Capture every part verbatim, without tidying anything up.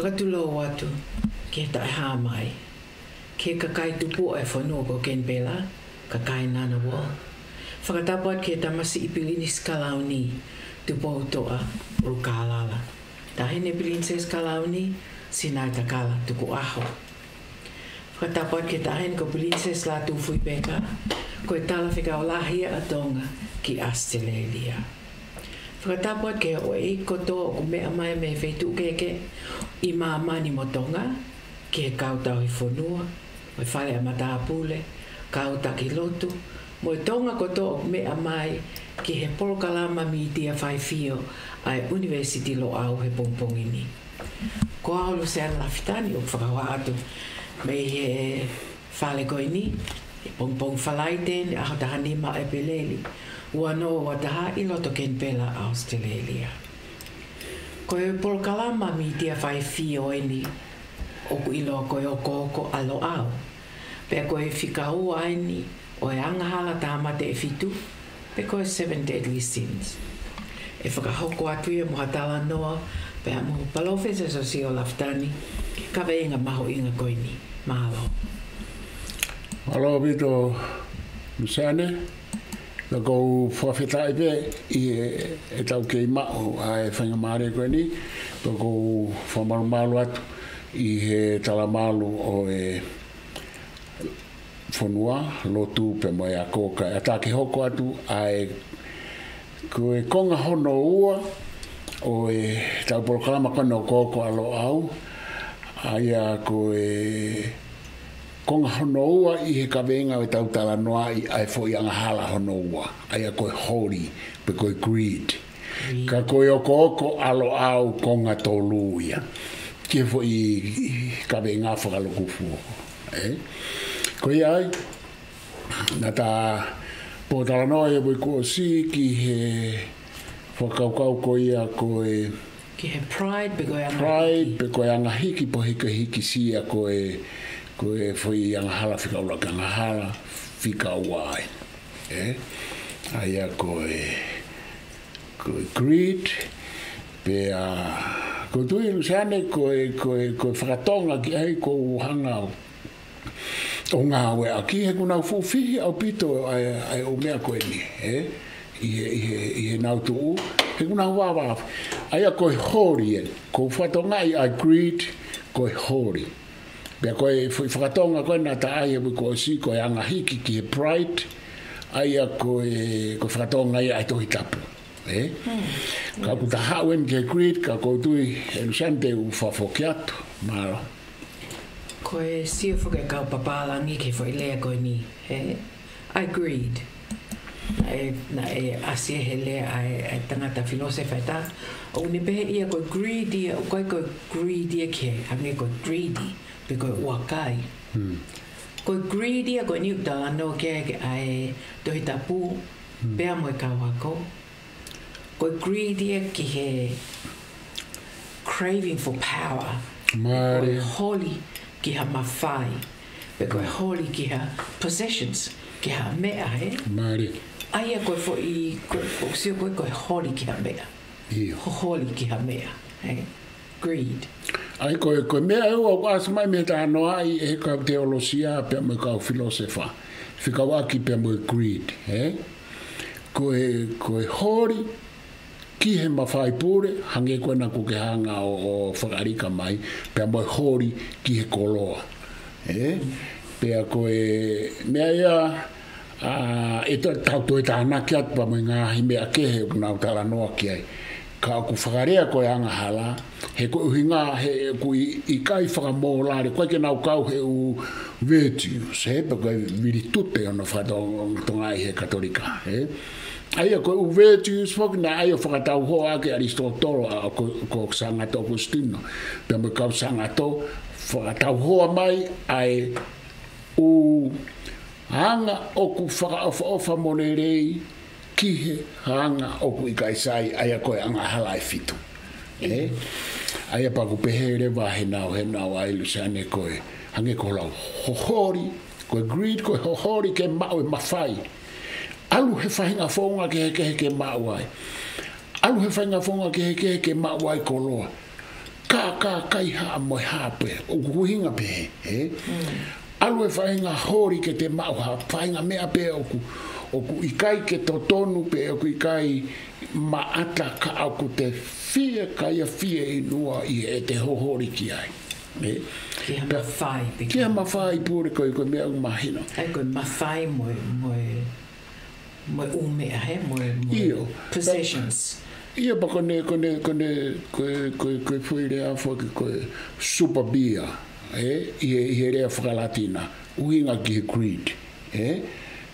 Fakatulou atu ki he taʻehāmai, ki he kakai tupuʻa e fonua ko Kenipela, kakai Ngunnawal. Fakatapu atu ki he tamasiʻi Pilinisi Kalauni, Tupoutoʻa ʻUlukālala. Taʻahine Pilinisesi Kalauni, Sinaitakala Tukuʻaho. Fakatapu atu ki he taʻahine ko Pilinisesi Lātūfuipeka, ko e talafekau lahi ʻa Tonga ki ʻAositelēlia. Fakatapu atu ki he houʻeiki kotoa ʻoku meʻa mai mei he feituʻu kehekehe ʻi māmani mo Tonga, ki he kau tauhi fonua, mo e fale ʻa matāpule, kau taki lotu, mo e Tonga kotoa ʻoku meʻa mai ki he polokalama mītia faifio ʻa e ʻUnivēsiti Loʻau he pongipongi ni. Ko au Luseane Lafitani ʻoku fakahā atu mei he fale ko eni, he pongipongi Falaite ni, ʻaho taha nima ʻEpeleli, ua noa ua taha, ʻi loto Kenipela, ʻAositelēlia. Ko e polokalama mītia faifio eni ʻoku ʻiloa ko e Okooko ʻa Loʻau. Pea ko e fika ua eni ʻo e angahala tāmate ʻe fitu, pe ko e Seven Deadly Sins. ʻE fakahoko atu ia mo ha talanoa, pea mo Palōfesa Siosiua Lafitani, ki he kaveinga mahuʻinga ko eni. Mālō. Mālō ʻaupito, Luseane. Pea ʻoku ou fakafetaʻi pē ʻi he, ʻetau kei maʻu ʻa e faingamālie ko eni. Pea ʻoku ou fakamalumalu atu ʻi he talamalu ʻo e fonua, lotu pea mo e ako kae ʻatā ke hoko atu ʻa e, ko e konga hono ua ʻo ʻetau polokalama ko eni Okooko ʻa Loʻau, ʻa ia ko e konga hono ua ʻi he kaveinga ʻo ʻetau talanoaʻi ʻa e foʻi angahala hono ua, ʻa ia ko e holi, pe ko e greed. Ka ko e Okooko ʻa Loʻau konga tolu ia. Ki he foʻi kaveinga fakalūkufua. Ē? Ko ia ai, naʻa ta pōtalanoa ʻi he uike kuo ʻosi ki he fakakaukau ko ia ko e ki he pride pe ko e anga pride, pe ko e anga hiki, pe ko e hiki, hikisia ko e, ko e foʻi angahala fika ʻuluaki, angahala fika ua ai. Ē? ʻA ia ko e, ko e greed, pea ʻoku ou tui Luseane ko e, ko e, ko e fakatonga ki ai ʻoku ou hanga ʻo ngāueʻaki he ʻoku nau fuʻu fihi ʻaupito ʻa e, ʻa e ʻū meʻa ko eni, ē? ʻI he, ʻi he, ʻi heʻenau tuʻu, he ʻoku nau vāvā. ʻA ia ko e holi ē, ʻoku ou fakatongaʻi ʻa e greed, ko e holi. Pea ko e foʻi fakatonga ko ē naʻa ta ʻai he uike kuo ʻosi ko e anga hiki ki he pride, ʻa ia ko e, ko e fakatonga ia ʻa e Tohi Tapu. Ē? Ka ʻoku ta haʻu eni ki he greed, ka ʻoku ou tui, ē Luseane, te u fakafoki atu. Mālō. Ko e sio foki ʻa e kau papālangi ki he foʻi lea ko eni, ē? ʻA e greed. Naʻe, naʻe ʻasi ʻe he lea ʻa e, ʻa e tangata filōsefa ʻe taha, ʻoku ne pehē ia ko e greed ia, ʻoku ʻikai ko e greed ia ki he, hangē ko e greedy, pe ko e ʻuakai. Ko e greed ia ko eni ʻoku talanoa ki ai ʻa e Tohi Tapu, pea mo e kau ako. Ko e greed ia ki he craving for power. Mālie. Ko e holi ki ha mafai. Pe ko e holi ki ha possessions, ki ha meʻa, ē? Mālie. ʻA ia ko e foʻi, ko, ʻoku ou sio ko e, ko e holi ki ha meʻa. ʻIo. Ho holi ki ha meʻa, ē? Greed. ʻA ia ko e, ko e meʻa ʻe ua ʻoku ʻasi mai mei he talanoaʻi ʻe he kau teolosia pea mo e kau filōsefa. Fekauʻaki pea mo e greed, ē? Ko e, ko e holi ki he mafai pule, hangē ko ena ʻoku ke hanga ʻo, ʻo fakalika mai, pea mo e holi ki he koloa. Ē? Pea ko e meʻa ia, ʻa, ʻe to-, tau toe tānaki atu pea mo e ngaahi meʻa kehe ʻoku nau talanoa ki ai. Ka ʻoku fakalea ko e angahala, he ko e ʻuhinga, he ʻoku ʻi-, ʻikai fakamōlale, ʻoku ʻikai ke nau kau he ʻū virtues, ē, pe ko e vilitute ʻoku nau fakatongaʻi he Katolika, ē. ʻA ia ko e ʻū virtues foki naʻe ʻai ʻo fakatauhoa ʻaki ʻe ʻAlisitōtolo, ʻa, ko, ko Sangata ʻOkusitino, pea mo e kau Sangata, fakatauhoa mai ʻa e ʻū anga ʻoku fakaʻofoʻofa mo lelei ki he anga ʻoku ʻikai sai, ʻa ia ko e angahala ʻe fitu. Ē? ʻA ia pea ʻoku pehē leva heʻenau, heʻenau ʻai Luseane ko e, hangē ko e lau, ho holi, ko e greed, ko e ho holi ke maʻu e mafai. ʻAlu he faʻahinga founga kehekehe ke maʻu ai. ʻAlu he faʻahinga founga kehekehe ke maʻu ai koloa. ka, ka, kaihaʻa mo e hā pē, ʻoku ʻuhinga pē, ē? ʻAlu e faʻahinga holi ke te maʻu ha faʻahinga meʻa pē ʻoku, ʻoku ʻikai ke totonu pē, ʻoku ʻikai maʻata ka ʻoku te fie, ka ia fieinua ʻi heʻete holi ki ai. Ē? Ki ha Pea, mafai pē ki ha mafai pule ko e, ko e meʻa ʻoku mahino. ʻAi ko e mafai mo e, mo e, mo e ʻū meʻa he, mo e, mo e ʻIo. Possessions. ʻIo, pea ko ʻene, ko ʻene, ko ʻene, ko e, ko e, ko e foʻi lea foki ko e super beer, ē? ʻI he, ʻi he lea faka-Latina, ʻuhinga ki he greed, ē?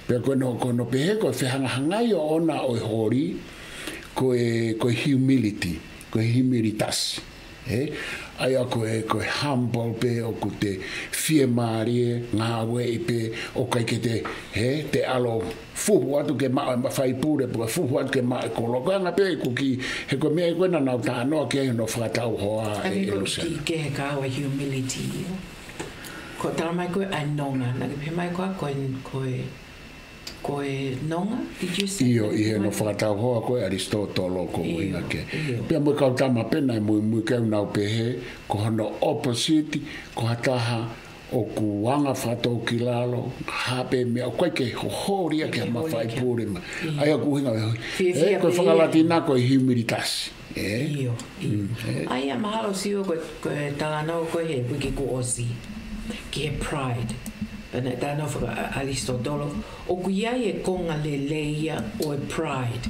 Pea ko hono, ko hono pehē ko e fehangahangai ʻoʻona ʻo e holi, ko e, ko e humility, ko e humilitas. Ē? ʻA ia ko e, ko e humble pē ʻoku te fiemālie, ngāueʻi pē, ʻoku ʻikai ke te, ē, te ʻalu fuhu atu ke maʻu e mafai pule, pe ko e fuhu atu ke maʻu e koloa. Ko e anga pē ʻeku kiʻi, he ko e meʻa ko ē naʻa nau talanoa ki ai hono fakatauhoa ʻa ʻEne ko e Lusiana. Ki ke he kau e humility. Ko e tala mai ko e ʻa e nonga, naʻa ke pehē mai ko e, ko e, ko e Ko e nonga, did you say? ʻIo, ʻi heʻene fakatauhoa ko ē ʻAlisitōtolo ko e ʻuhinga ke. ʻIo. Pea mo e kau tama pē naʻe muimui ki ai ʻoku nau pehē, ko hono opposite, ko ha taha ʻoku anga fakatōkilalo, hā pē meʻa, ʻoku ʻikai ke holi ia ke ha mafai pule mai. ʻIo. ʻA ia ʻoku ʻuhinga, Fiefia ē, ko e pē ia. Faka-Latina ko e humilitas. Ē? ʻIo, ʻio. Mm, ē. ʻA ia mahalo Siua ko e, ko e talanoa ko ē he uike kuo ʻosi. Ki he pride. Pea naʻe talanoa faka-, ʻa, ʻAlisitōtolo. ʻOku ʻi ai e konga lelei ia ʻo e pride.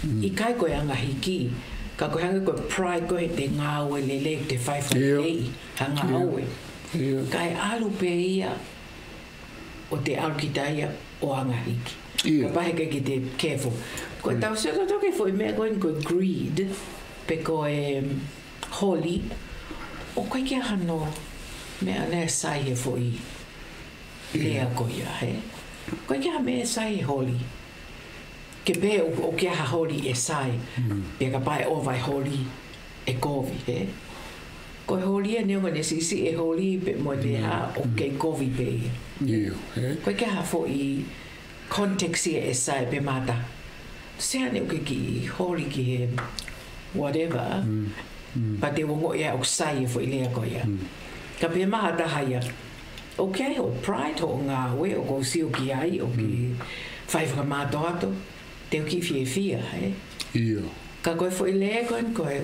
Mm. ʻIkai ko e anga hiki. Ka ko e hangē ko e pride ko ē he te ngāue lelei, te fai fai ʻIo. lelei. Ha ngāue. ʻIo. Kae ʻalu pē ia ʻo te ʻalu kita ia ʻo anga hiki. ʻIo. Kapau he ʻikai ke te careful. Ko e Mm. tau sio tautolu ki he foʻi meʻa ko eni ko e greed, pe ko e, um, holi, ʻoku ʻikai ke ʻi ai hano meʻa naʻe sai he foʻi lea ʻIo. ko ia, he? ʻOku ʻikai ke ʻi ai ha meʻa sai he holi. Ke pehē ʻoku, ʻoku ʻi ai ha holi ʻe sai, Mm. pea kapau ʻe ʻova e holi ʻe kovi, he? Ko e holi ʻa e neongo ʻene siʻisiʻi e holi pea mo e Mm. hā, ʻoku Mm. kei kovi pē ia. ʻIo, he? ʻOku ʻikai ke ʻi ai ha foʻi context ia ʻe sai pe mata. Sea ne ʻoku ke kiʻi holi ki he whatever, Mm. Mm. pea te u ongoʻi ia ʻoku sai e foʻi lea ko ia. Mm. Ka pehē mai ha taha ia, ʻoku ʻi ai hoʻo pride, hoʻo ngāue, ʻoku ou sio ki ai, ʻoku ke Mm. fai fakamātoato, te u kiʻi fiefia, ē? ʻIo. Ka ko e foʻi lea ko eni, ko e,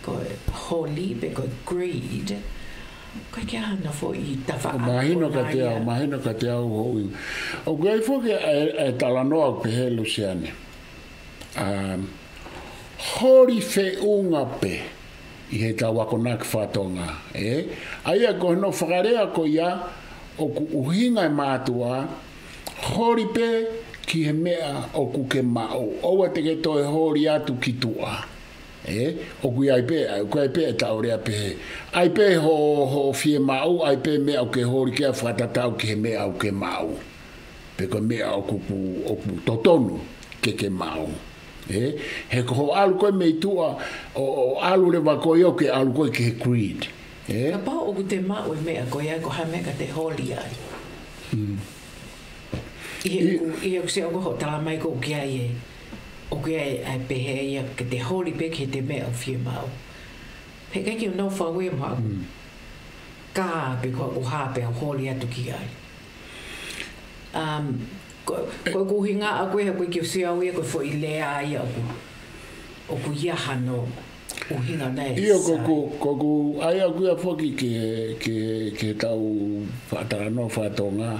ko e holi, pe ko e greed, ʻoku ʻikai ke ʻi ai hano foʻi tafaʻaki ʻOku mahino ko ē kiate ia. au, mahino kiate au hoʻo ʻuhinga. ʻOku ʻi ai foki ʻa e, ʻa e talanoa ʻoku pehē Lusiana. Um, holi feʻunga pē ʻi he tau akonaki faka-Tonga, ē? ʻA ia ko hono fakalea ko ia ʻoku ʻuhinga e mātuʻa, holi pē ki he meʻa ʻoku ke maʻu. ʻOua te ke toe holi atu ki tuʻa. Ē? ʻOku ʻi ai pē, ʻoku ʻi ai pē e tau lea pehē. ʻAi pē ho, hoʻo fiemaʻu, ʻai pē meʻa ʻoku ke holi ki ai fakatatau ki he meʻa ʻoku ke maʻu. Pe ko e meʻa ʻoku, ʻoku, ʻoku totonu ke ke maʻu. Ē? He ko hoʻo ʻalu ko ē mei tuʻa, ʻo, ʻo ʻalu leva ko ia ʻoku ke ʻalu ko ē ki he greed. Ē? Kapau ʻoku te maʻu e meʻa ko ia, ko e hā e meʻa ka te holi ai? Mm. ʻI he ʻI ʻoku, ʻi he ʻoku se ʻoku hoʻo tala mai ko ē ʻoku ʻi ai e, ʻoku ʻi ai e pehē ia ke te holi pē ki he meʻa ʻoku fiemaʻu. He ʻikai ke u nofo au ia mo haʻaku Mm. kā pe ko haʻaku hā pea u holi atu ki ai. Um, ko, ko ʻeku ʻuhinga ʻaʻaku ia, ko e kiʻi sio au ia, ko e foʻi lea ia ʻoku, ʻoku ʻi ai hano ʻuhinga naʻe ʻIo, ko sai. ʻeku, ko ʻeku ʻai ʻaʻaku ia foki ke, ke, ke tau fakatalanoa faka-Tonga.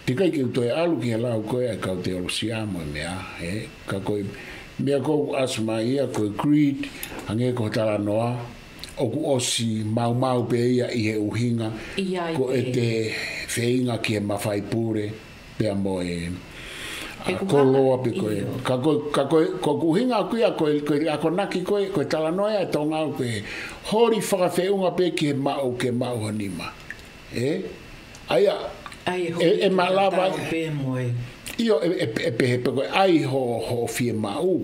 Teʻeki ai ke u toe ʻalu ki he lau ko ē ʻa e kau teolosia mo e meʻa, ē? Ka ko e meʻa ʻoku ʻasi mai ia, ko e greed, hangē ko e talanoa, ʻoku ʻosi maumau pē ia ʻi he ʻuhinga, ʻI ai ko pē. ʻete feinga ki he mafai pule, pea mo e, ʻa, ʻEku koloa hanga, pe ko e. ʻIo. Ka ko, ka ko, ko ʻeku ʻuhinga ʻaʻaku ia, ko e, ko e akonaki ko ē, ko e talanoa ia ʻa e Tonga ʻoku ke holi fakafeʻunga pē ki he maʻu, ke maʻu ho nima. Ē? ʻA ia, ʻAi ho ʻe, ʻe malava fakatatau ai. pē mo e. ʻIo, ʻe, ʻe, ʻe pehē pē ko e ʻai ho, hoʻo fiemaʻu.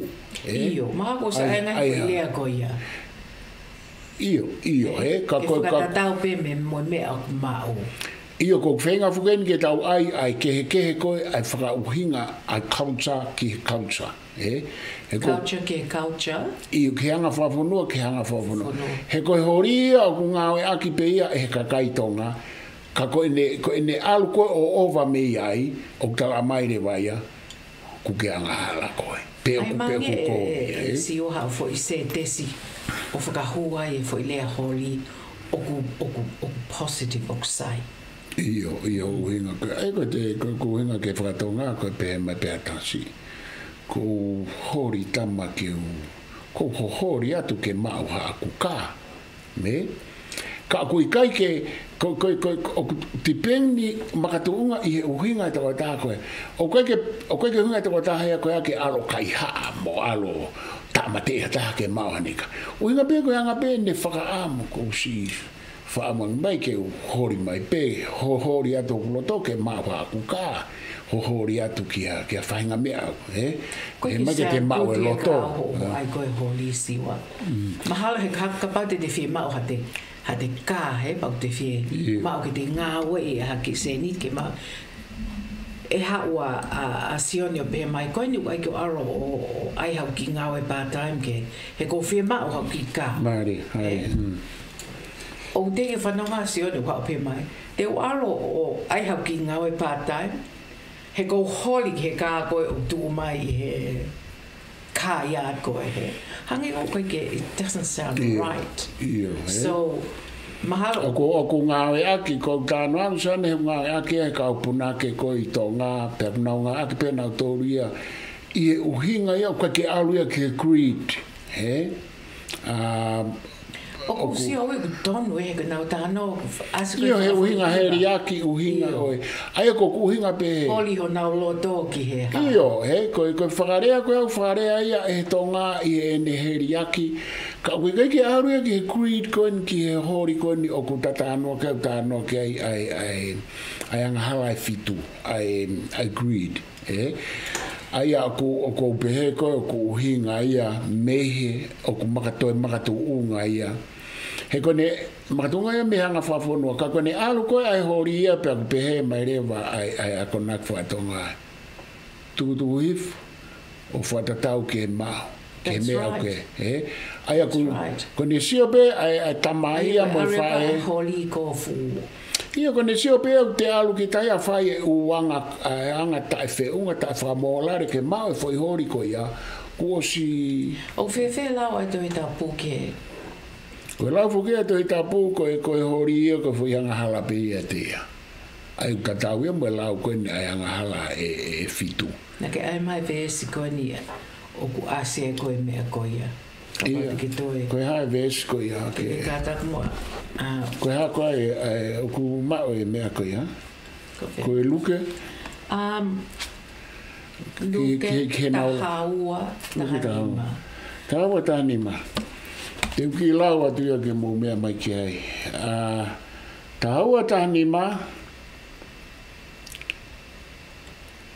Ē? ʻIo, mahalo ko e ʻAi, sāʻenga ʻai he ha. lea ko ia. ʻIo, ʻio, ē, ka Ke ko, ka fakatatau pē mei, mo e meʻa ʻoku maʻu. ʻIo, ko e feinga foki eni ke tau ʻai, ʻai kehekehe ko ē, ʻai fakaʻuhinga, ʻai culture ki he culture. Ē? He ko Culture ki he culture. ʻIo, ki he anga fakafonua, ki he anga fakafonua. Fonua. He ko e holi ia ʻoku ngāueʻaki pē ia ʻe he kakai Tonga. Ka ko ʻene, ko ʻene ʻalu ko ē ʻo ʻova mei ai, ʻoku tala mai leva ia, ʻoku ke angahala koe. Pe ʻoku, pe ʻoku ko ē, ē? Siʻi ʻoha foʻi sētesi ʻo fakahū ai e foʻi lea holi ʻoku, ʻoku, ʻoku positive, ʻoku sai. ʻIo, ʻio, ʻuhinga ko ē, ʻai ko e te, ko, ko e ʻuhinga ke fakatonga, ko e pehē mai pē ʻa Tasi. Ko e holi tama ke u, ko e ho-, holi atu ke maʻu haʻaku kā. Mē? Ka ʻoku ʻikai ke, ko, ko, ko, ko, ʻoku tipeni makatuʻunga ʻi he ʻuhinga ʻe tokotaha ko ē. ʻOku ʻikai ke, ʻoku ʻikai ke ʻuhinga ʻe tokotaha ia ko ē ke ʻalu kaihaʻa mo ʻalu tāmateʻi ha taha ke maʻu haʻane kā. ʻUhinga pē ko e anga pē ʻene fakaʻamu ko si. Fakaʻamu mai ke u holi mai pē, ho-, holi atu hoku loto ke maʻu haʻaku kā, ho-, holi atu ki ha, ki ha faʻahinga meʻa, ē? Ko e ʻEmau ke te maʻu e loto. Ē. ʻAi ko e holi Siua. Mahalo he ka-, kapau te te fie maʻu haʻate, haʻate kā, he pau te fie maʻu ke te ngāueʻi ha kiʻi sēniti ke maʻu. ʻE haʻu ʻa, ʻa, ʻa Sione ʻo pehē mai ko eni ʻoku ʻai ke u ʻalu ʻo, ʻo ʻai haʻaku kiʻi ngāue part-time ke, he ʻoku ou fie maʻu haʻaku kiʻi kā. Mālie, ʻai. ʻOku te ke fanongo ʻa Sione ʻoku haʻu pē mai. Te u ʻalu ʻo ʻai haʻaku kiʻi ngāue part-time. He ʻoku ou holi ki he kā ko ē ʻoku tuʻu mai ʻi he kā ia ko ē he. Hangē ʻoku ʻikai ke, it doesn't sound right. ʻIo, ē? So, mahalo. ʻOku, ʻoku ngāueʻaki, ko e talanoa ʻa Sione he ngāueʻaki ʻe he kau punake ko ē ʻi Tonga, pea ʻoku nau ngāueʻaki pē ʻe nautolu ia. ʻI he ʻuhinga ia, ʻoku ʻikai ke ʻalu ia ki he greed, ē? ʻA, ʻoku ou sio au ʻoku tonu ē, he ʻoku nau talanoa, ʻoku ʻasi ko ē ʻio, he ʻuhinga heliaki, ʻuhinga ʻo e. ʻAi ko ʻeku ʻuhinga pē he. Holi honau loto ki he hā. ʻIo, he, ko e, ko e fakalea, ko e ʻū fakalea ia ʻe he Tonga ʻi heʻene heliaki. Ka ʻoku ʻikai ke ʻalu ia ki he greed ko eni, ki he holi ko eni ʻoku ta talanoa ki ai, talanoa ki ai, ʻai, ʻai, ʻai angahala ʻe fitu, ʻai, ʻai greed. Ē? ʻA ia ʻoku, ʻoku ou pehē ko ē, ʻoku ʻuhinga ia mei he, ʻoku makatoe makatuʻunga ia. He ko ʻene makatuʻunga ia mei he anga fakafonua, ka ko ʻene ʻalu ko ē ʻa e holi ia pea ʻoku pehē mai leva ʻa e, ʻa e akonaki fakatonga. Tukutuku hifo, ʻo fakatatau ki he maʻu. Ki he meʻa ʻoku ke, ē? ʻA ia ʻoku, ko ʻene sio pē ʻa e, ʻa e tama ia mo e faʻē. Holi ko fu. ʻIo, ko ʻene sio pē ʻoku te ʻalu ki tai ʻo fai e ʻū anga, ʻa e anga taʻefeʻunga, taʻefakamōlale ke maʻu e foʻi holi ko ia, kuo ʻosi. ʻOku fēfē lau ʻa e Tohi Tapu ki he. Ko e lau foki ʻa e Tohi Tapu, ko e, ko e holi ia, ko e foʻi angahala pē ia ʻiate ia. ʻA ia ʻoku tatau ia mo e lau ko eni ʻa e angahala ʻe, ʻe fitu. Naʻa ke ʻai mai veesi ko eni ia, ʻoku ʻasi ai ko e meʻa ko ia. Kapau te ke toe. Ko e hā e veesi ko ia ke. Te ke kātaki muʻa. Ko e hā ko ē, ʻa e, ʻoku maʻu e meʻa ko ia. Ko e Luke. Um, Luke taha ua, taha nima. Taha ua, taha nima. Te u kiʻi lau atu ia ke mou meʻa mai ki ai. ʻA, taha ua, taha nima.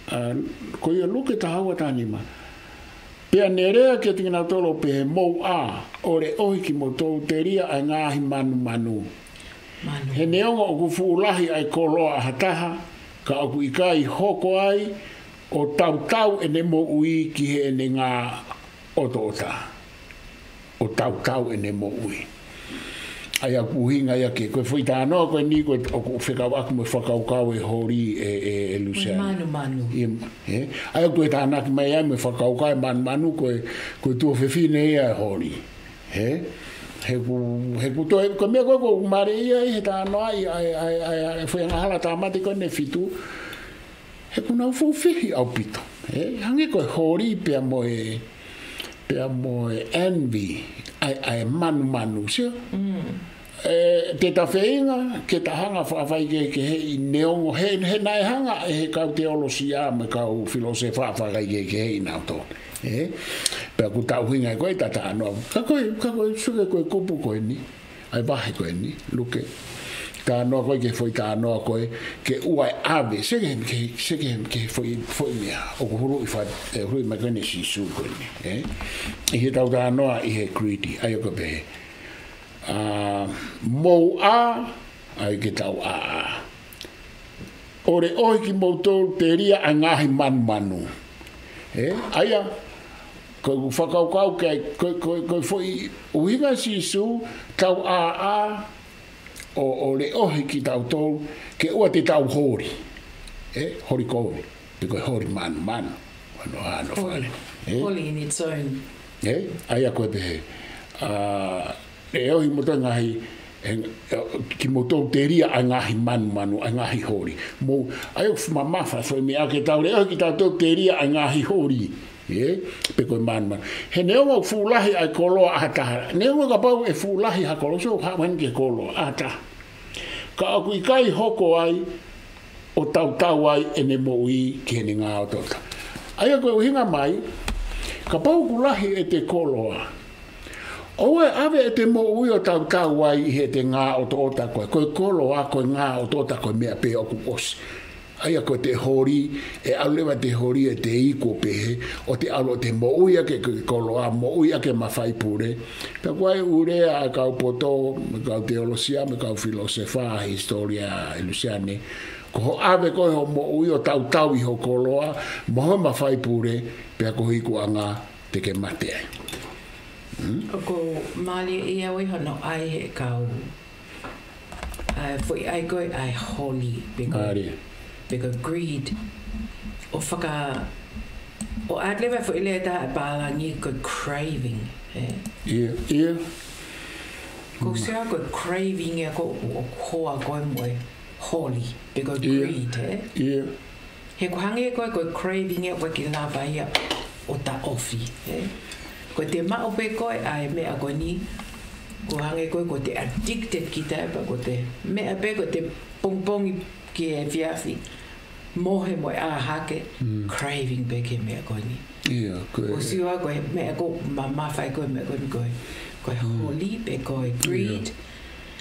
ʻA, ko ia Luke taha ua, taha nima. Pea ne lea kiate kinautolu ʻo pehē, Mou ʻā, ʻo leʻohi kimoutolu telia ʻa e ngaahi manumanu. He neongo ʻoku fuʻu lahi ʻa e koloa ʻa ha taha, ka ʻoku ʻikai hoko ai ʻo tautau ʻene moʻui ki heʻene ngaahi ʻotoʻota. ʻO tautau ʻene moʻui. ʻA ia ʻoku ʻuhinga ia ke, ko e foʻi talanoa ko eni ko ē ʻoku fekauʻaki mo e fakakaukau e holi ʻe, ʻe, ʻe Luseane. Manumanu. ʻIo, ē? ʻA ia ʻoku tānaki mai ai mo e fakakaukau e manumanu ko e, ko e tuofefine ia e holi. Ē? He ʻoku, he ʻoku toe, ko e meʻa ko ē ʻoku mālie ia ʻi he talanoa ʻi, ʻa e, ʻa e, ʻa e, ʻa e foʻi angahala tāmate ko eni ʻe fitu. He ʻoku nau fuʻu fehiʻa ʻaupito. Ē? Hangē ko e holi pea mo e, pea mo e envy, ʻa e, ʻa e manumanu, sio? ʻE, te ta feinga ke ta hanga ʻo fakafaikehekeheʻi neongo he, he naʻe hanga ʻe he kau teolosia mo e kau filōsefa ʻo fakafaikehekeheʻi nautolu. Ē? Pea ʻoku tau ʻuhinga ko ē ʻi he talanoa. Ka ko e, ka ko e, sio ki he ko e kupu ko eni. ʻA e vahe ko eni, Luke. Talanoa ko ē ki he foʻi talanoa ko ē, ke ʻoua ʻe ʻave, sio ki he, ki he, sio ki he, ki he foʻi, foʻi meʻa. ʻOku huluʻi fa-, ʻe huluʻi mai ko eni ʻe Sīsū ko eni, ē? ʻI heʻetau talanoa ʻi he greedy, ʻa ia ʻoku pehē. ʻA, mou ʻā, ʻa ia ke tau ʻā. ʻo leʻohi kimoutolu telia ʻa e ngaahi manumanu. ʻE, ʻa ia, ko e fakakaukau ke, ko, ko, ko e foʻi ʻuhinga Sīsū tau ʻāʻā ʻo, ʻo leʻohi kitautolu ke ʻoua te tau holi. ʻE, holi kovi. Pe ko e holi manumanu. Ano, ano Holi. fale. ʻE? Holi in its own. ʻE, ʻa ia ko e pehē. ʻA, leʻohi moutolu ngaahi, ʻe, ʻe, kimoutolu telia ʻa e ngaahi manumanu, ʻa e ngaahi holi. Mou, ʻa ia ʻoku mamafa foʻi meʻa ke tau leʻohi kitautolu telia ʻa e ngaahi holi. ʻE, pe ko e manumanu. He neongo fuʻu lahi ʻa e koloa ʻa ha taha. Neongo kapau ʻe fuʻu lahi ha koloa, so ha wan ke koloa ʻa ha taha. Ka ʻoku ʻikai hoko ai ʻo tautau ai ʻene moʻui ki heʻene ngāue ʻotoʻota. ʻA ia ko e ʻuhinga mai, kapau ʻoku lahi ʻete koloa, ʻoua ʻe ʻave ʻete moʻui ʻo tautau ai ʻi heʻete ngāue ʻotoʻota ko ē, ko e koloa, ko e ngāue ʻotoʻota ko e meʻa pē ʻoku ʻosi. ʻA ia ko ʻete holi, ʻe ʻalu leva ʻete holi ʻete iku ʻo pehē, ʻo te ʻalu ʻo te moʻui ʻaki ko e koloa, moʻui ʻaki e mafai pule. Pea ko e ʻū lea ʻa e kau poto, mo e kau teolosia, mo e kau filōsefa, hisitōlia ʻa e Lusiane. Ko hoʻo ʻave ko ē hoʻo moʻui ʻo tautau ʻi ho koloa, mo ho mafai pule, pea ko ho ikuʻanga te ke mate ai. Hmm? ʻOku mālie ia ʻoku ʻi hono ʻai he kau. ʻA e foʻi ʻai ko ē ʻa e holi, pe ko e, Mālie. pe ko e greed. ʻO faka-, ʻo add leva foʻi lea ʻe taha ʻa e pālangi ko e craving, ē? ʻIa, ʻia. Ko u sio ko e craving ia ko ē ʻoku hoa ko ē mo e holi, pe ko e ʻIa. greed, ē? ʻIa. He ʻoku hangē ko e, ko e craving ia ʻoku ʻikai ke lava ia ʻo taʻofi, ē? Ko ʻete maʻu pē ko ē ʻa e meʻa ko eni, ʻoku hangē ko e, ko ʻete addicted kita ē, pea ko ʻete meʻa pē ko ʻete pongipongi ki he efiafi, mohe mo e ʻā hake, Mm. craving pē ki he meʻa ko eni. ʻIa, ko e ʻOku sio ko e meʻa ʻoku mamafa ai ko e meʻa ko eni ko e, ko e Mm. holi pe ko e ʻIa. greed.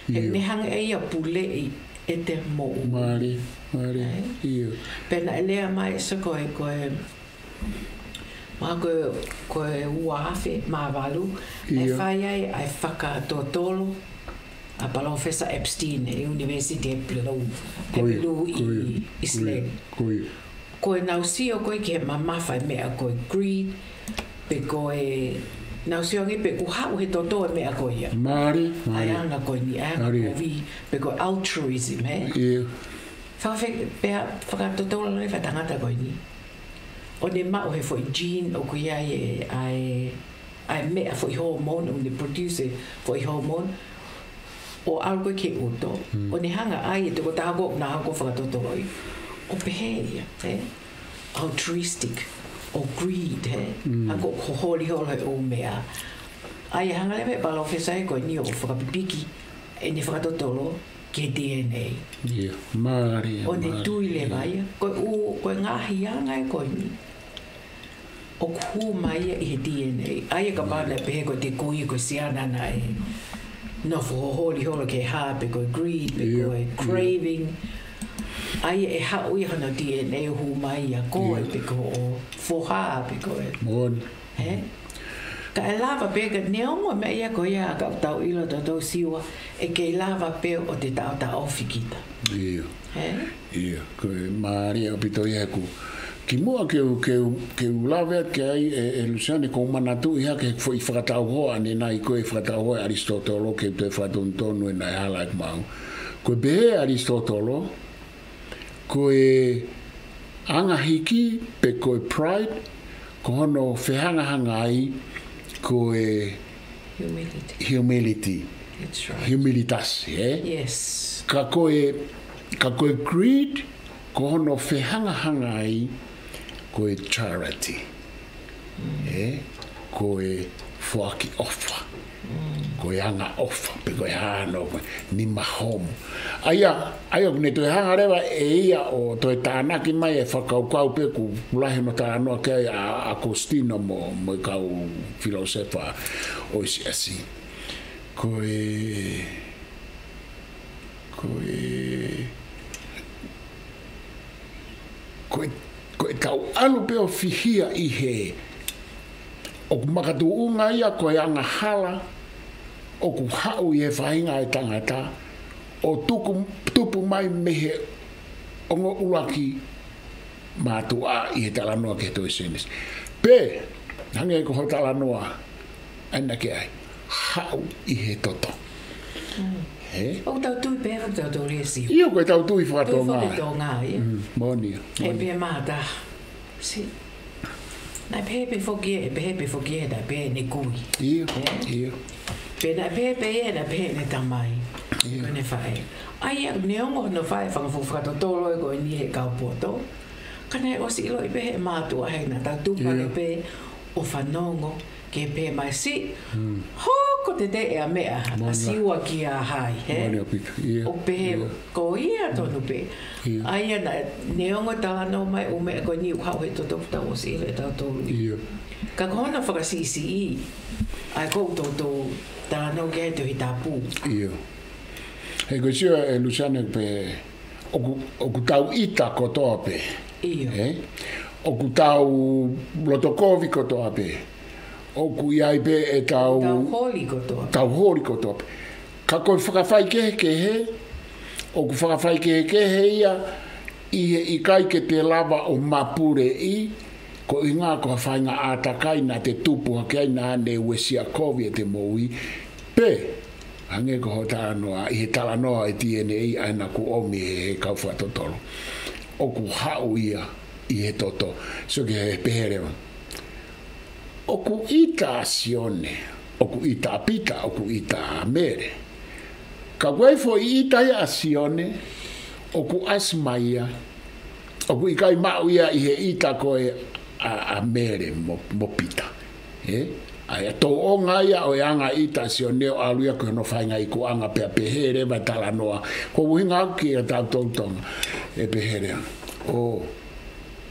ʻIa. ʻE ne hanga ʻe ia ʻo puleʻi ʻete moʻui. Mālie, mālie. Ē? ʻIa. Pea naʻe lea mai ʻe Soko ē ko e, ma ko e, ko e ua afe mā valu, naʻe ʻIa. fai ai ʻa e fakatotolo ʻa Palōfesa Epstein ʻi he University of Pelu, Ko ia, Pelu ʻi ko ia, ko ia, ʻIsileli. ko ia. Ko ʻenau sio ko ē ki he mamafa e meʻa ko e greed, pe ko e, nau sio ange pe ʻoku haʻu he toto e meʻa ko ia. Mālie, ʻA e mālie. anga ko eni, ʻa e anga Mālie. kovi, pe ko e altruism, ē? ʻIa. Fakafe-, pea fakatotolo leva e tangata ko eni. ʻO ne maʻu he foʻi gene ʻoku ʻi ai e, ʻa e, ʻa e meʻa foʻi hormone, ʻo ne produce e foʻi hormone, ʻo ʻalu ko ē ki he ʻuto, Mm. ʻo ne hanga ʻe ia ʻe he tokotaha ko ē naʻa ko ē fakatotoloʻi, ʻo pehē ia, ē? Altruistic, ʻo greed, ē? Mm. ʻA ko e holi holo he ʻū meʻa. ʻA ia hanga leva ʻe Palōfesa ē ko eni ʻo fakapipiki ʻene fakatotolo ki he D N A. ʻIa, mālie, ʻO ne mālie. tui leva ia. Ko e ʻū, ko e ngaahi anga ē ko eni. ʻOku hū mai ia ʻi he D N A. ʻA ia kapau naʻe pehē ko ʻete kui ko e siana naʻe nofo holi holo ki he hā pe ko e greed pe ʻIa, ko e ʻia. craving. ʻA ia ʻe haʻu ia hono D N A ʻo hū mai ia ko e ʻIa. pe ko hoʻo foha pe ko e. Moʻoni. Ē? Ka ʻe lava pē ka neongo meʻa ia ko ia ka tau ʻilo totō siua, ʻe kei lava pē ʻo te taʻotaʻofi kita. ʻIa. Ē? ʻIa, ko e mālie ʻaupito ia ʻeku. Kimuʻa ke u, ke u, ke u lave atu ki ai ē, ē Lusiane, ʻoku ou manatuʻi hake he foʻi fakatauhoa ʻanenai ko e fakatauhoa ʻa ʻAlisitōtolo ke u toe fakatonutonu ʻena ʻe hala ʻeku maʻu. Ko e pehē ʻa ʻAlisitōtolo, ko e anga hiki pe ko e pride, ko hono fehangahangai, ko e Humility. humility. That's right. Humilitas, ē? Yes. Ka ko e, ka ko e greed, ko hono fehangahangai, ko e charity. Mm. Ē? Ko e foaki ʻofa. Mm. Ko e anga ʻofa, pe ko e hano, ko e nima homo. ʻA ia, ʻa ia, ʻoku ne toe hanga leva ʻe ia ʻo toe tānaki mai e fakakaukau pē ʻoku lahi hono talanoa ki ai ʻa, ʻa ʻAkositino mo, mo e kau filōsefa ʻo e siasi. Ko e, ko e, ko e, ko e tau ʻalu pē ʻo fihia ʻi he, ʻoku makatuʻunga ia ko e angahala, ʻoku haʻu ʻi he faʻahinga ʻo e tangata, ʻo tuku, tupu mai mei he, ongo ʻuluaki mātuʻa ʻi he talanoa ki he tohi Sēnesi. Pea, hangē ko hoʻo talanoa, ʻa ena ke ʻai, haʻu ʻi he toto. He? ʻOku tau tui pē, ʻoku tau tui ʻe Siua. ʻIo, ko ʻetau tui fakatonga. Tui fakatonga, ia. Mm, moʻoni ia, He moʻoni. Pehē mai ha taha. Siʻi. Naʻe pehē pē foki ē, pehē pē foki ē, naʻe pehē ʻene kui. ʻIo, He? ʻIo. Pea naʻe pehē pē ē, naʻe pehē ʻene tamai. ʻIo. Ko ʻene faʻē. ʻA ia, neongo hono faʻē fanga fuʻu fakatotolo ē ko eni he kau poto. Ka naʻe ʻosi ʻiloʻi pē he mātuʻa he naʻa tau tupu hake ʻIo. pē ʻo fanongo ke pehē mai Siʻi. Mm. Hoko teteʻe ʻa meʻa, ʻa Moʻoni. Siua kia hai, he? Moʻoni ʻaupito, ʻio. ʻO pehē, ʻIo. ko ia tonu pē. ʻIo. ʻA ia naʻe, neongo talanoa mai ʻū meʻa ko eni ʻoku haʻu he toto ʻoku tau ʻosi ʻilo ʻe tautolu. ʻIo. Ka ko hono fakasiʻisiʻi, ʻa ia ko ʻetau talanoa ki he Tohi Tapu. ʻIo. He ko e sio ē Luseane pē, ʻoku, ʻoku tau ʻita kotoa pē. ʻIo. Ē? ʻOku tau loto kovi kotoa pē. ʻOku ʻi ai pē ʻetau Tau holi kotoa. tau holi kotoa pē. Ka ko e fakafaikehekehe, ʻoku fakafaikehekehe ia ʻi he ʻikai ke te lava ʻo mapuleʻi, koeʻuhinga ko ha faʻahinga ʻātakai naʻa te tupu hake ai naʻa ne uesia kovi ʻete moʻui. Pea, hangē ko hoʻo talanoa, ʻi he talanoa ʻa e D N A ʻa ena kuo ʻomi he, he kau fakatotolo. ʻOku haʻu ia ʻi he toto. Sio ki he pehē leva. ʻOku ʻita ʻa Sione, ʻoku ʻita ʻa Pita, ʻoku ʻita ʻa Mele. Ka ko e foʻi ʻita ia ʻa Sione, ʻoku ʻasi mai ia, ʻoku ʻikai maʻu ia ʻi he ʻita ko ē ʻa, ʻa Mele mo, mo Pita. Ē? ʻA ia tōʻonga ia ʻo e anga ʻita ʻa Sione ʻo ʻalu ia ko hono faʻahinga ikuʻanga pea pehē leva e talanoa. Ko e ʻuhinga ʻoku ʻikai ke tau tōtonga. ʻE pehē leva. ʻO,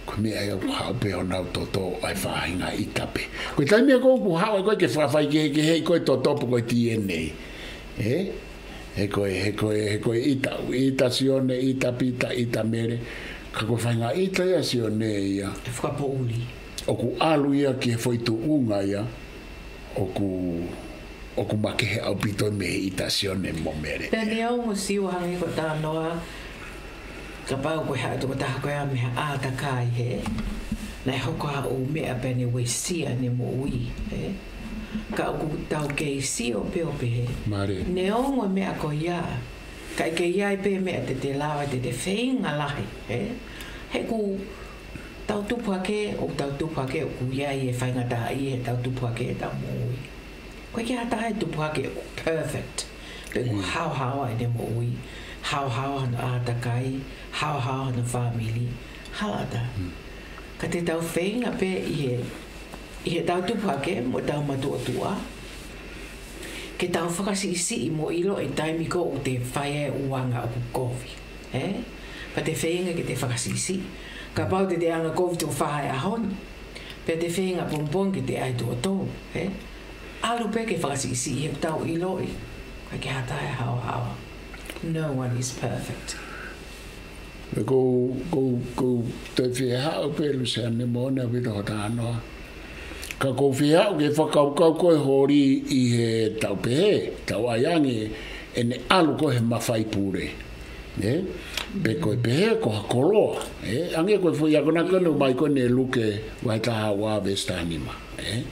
ko e meʻa ia ʻoku haʻu pē honau toto ʻa e faʻahinga ʻita pē. Ko e taimi ia ʻoku haʻu ai ko ē ke fakafaikehekeheʻi ko e toto pe ko e D N A. Ē? He ko e, he ko e, he ko e ʻita, ʻita Sione, ʻita Pita, ʻita Mele. Ka ko e faʻahinga ʻita ia Sione ia. ʻE fakapoʻuli. ʻOku ʻalu ia ki he foʻi tuʻunga ia, ʻoku, ʻoku makehe ʻaupito mei he ʻita Sione mo Mele. Pea neongo Siua hangē ko e talanoa, kapau ko e haʻu tokotaha ko ia mei ha ʻātakai he, naʻe hoko ha ʻū meʻa pea ne uesia ʻene moʻui, ē? Ka ʻoku tau kei sio pē ʻo pehē. Mālie. Neongo e meʻa ko ia, ka ʻe kei ʻi ai pē meʻa te te lava, te te feinga lahi, ē? He ʻoku tau tupu hake, ʻoku tau tupu hake, ʻoku ʻi ai e faingataʻaʻia he tau tupu hake, tau moʻui. ʻOku ʻikai ke ʻi ai ha taha ʻe tupu hake ʻoku perfect. Pe ʻoku Mm. haohaoa ʻene moʻui, haohaoa hono ʻātakai, haohaoa hono fāmili, hala ʻatā. Mm. Ka te tau feinga pē ʻi he, ʻi he tau tupu hake, mo tau matuʻotuʻa, ke tau fakasiʻisiʻi mo ʻilo e taimi ko ē ʻoku te fai ai e anga ʻoku kovi. Ē? Pea te feinga ke te fakasiʻisiʻi. Kapau te te anga kovi tuʻo fā he ʻaho ni. Pea te feinga pongipongi ke te ʻai tuʻo tolu. Ē? ʻAlu pē ke fakasiʻisiʻi he tau ʻiloʻi. ʻOku ʻikai ke ʻi ai ha taha ʻe haohaoa. No one is perfect. Pea ʻoku, ʻoku, ʻoku te fie haʻu pē Luseane mo ne ʻaupito hoʻo talanoa. Ka ʻoku ou fie haʻu ke fakakaukau ko e holi ʻi he tau pehē, tau ʻai ange ʻene ʻalu ko ē he mafai pule. Ē? Pe ko e pehē ko ha koloa. Ē? Hangē ko e foʻi ako naʻe ʻomai ko eni ʻe Luke vahe taha ua veesi taha nima. Ē?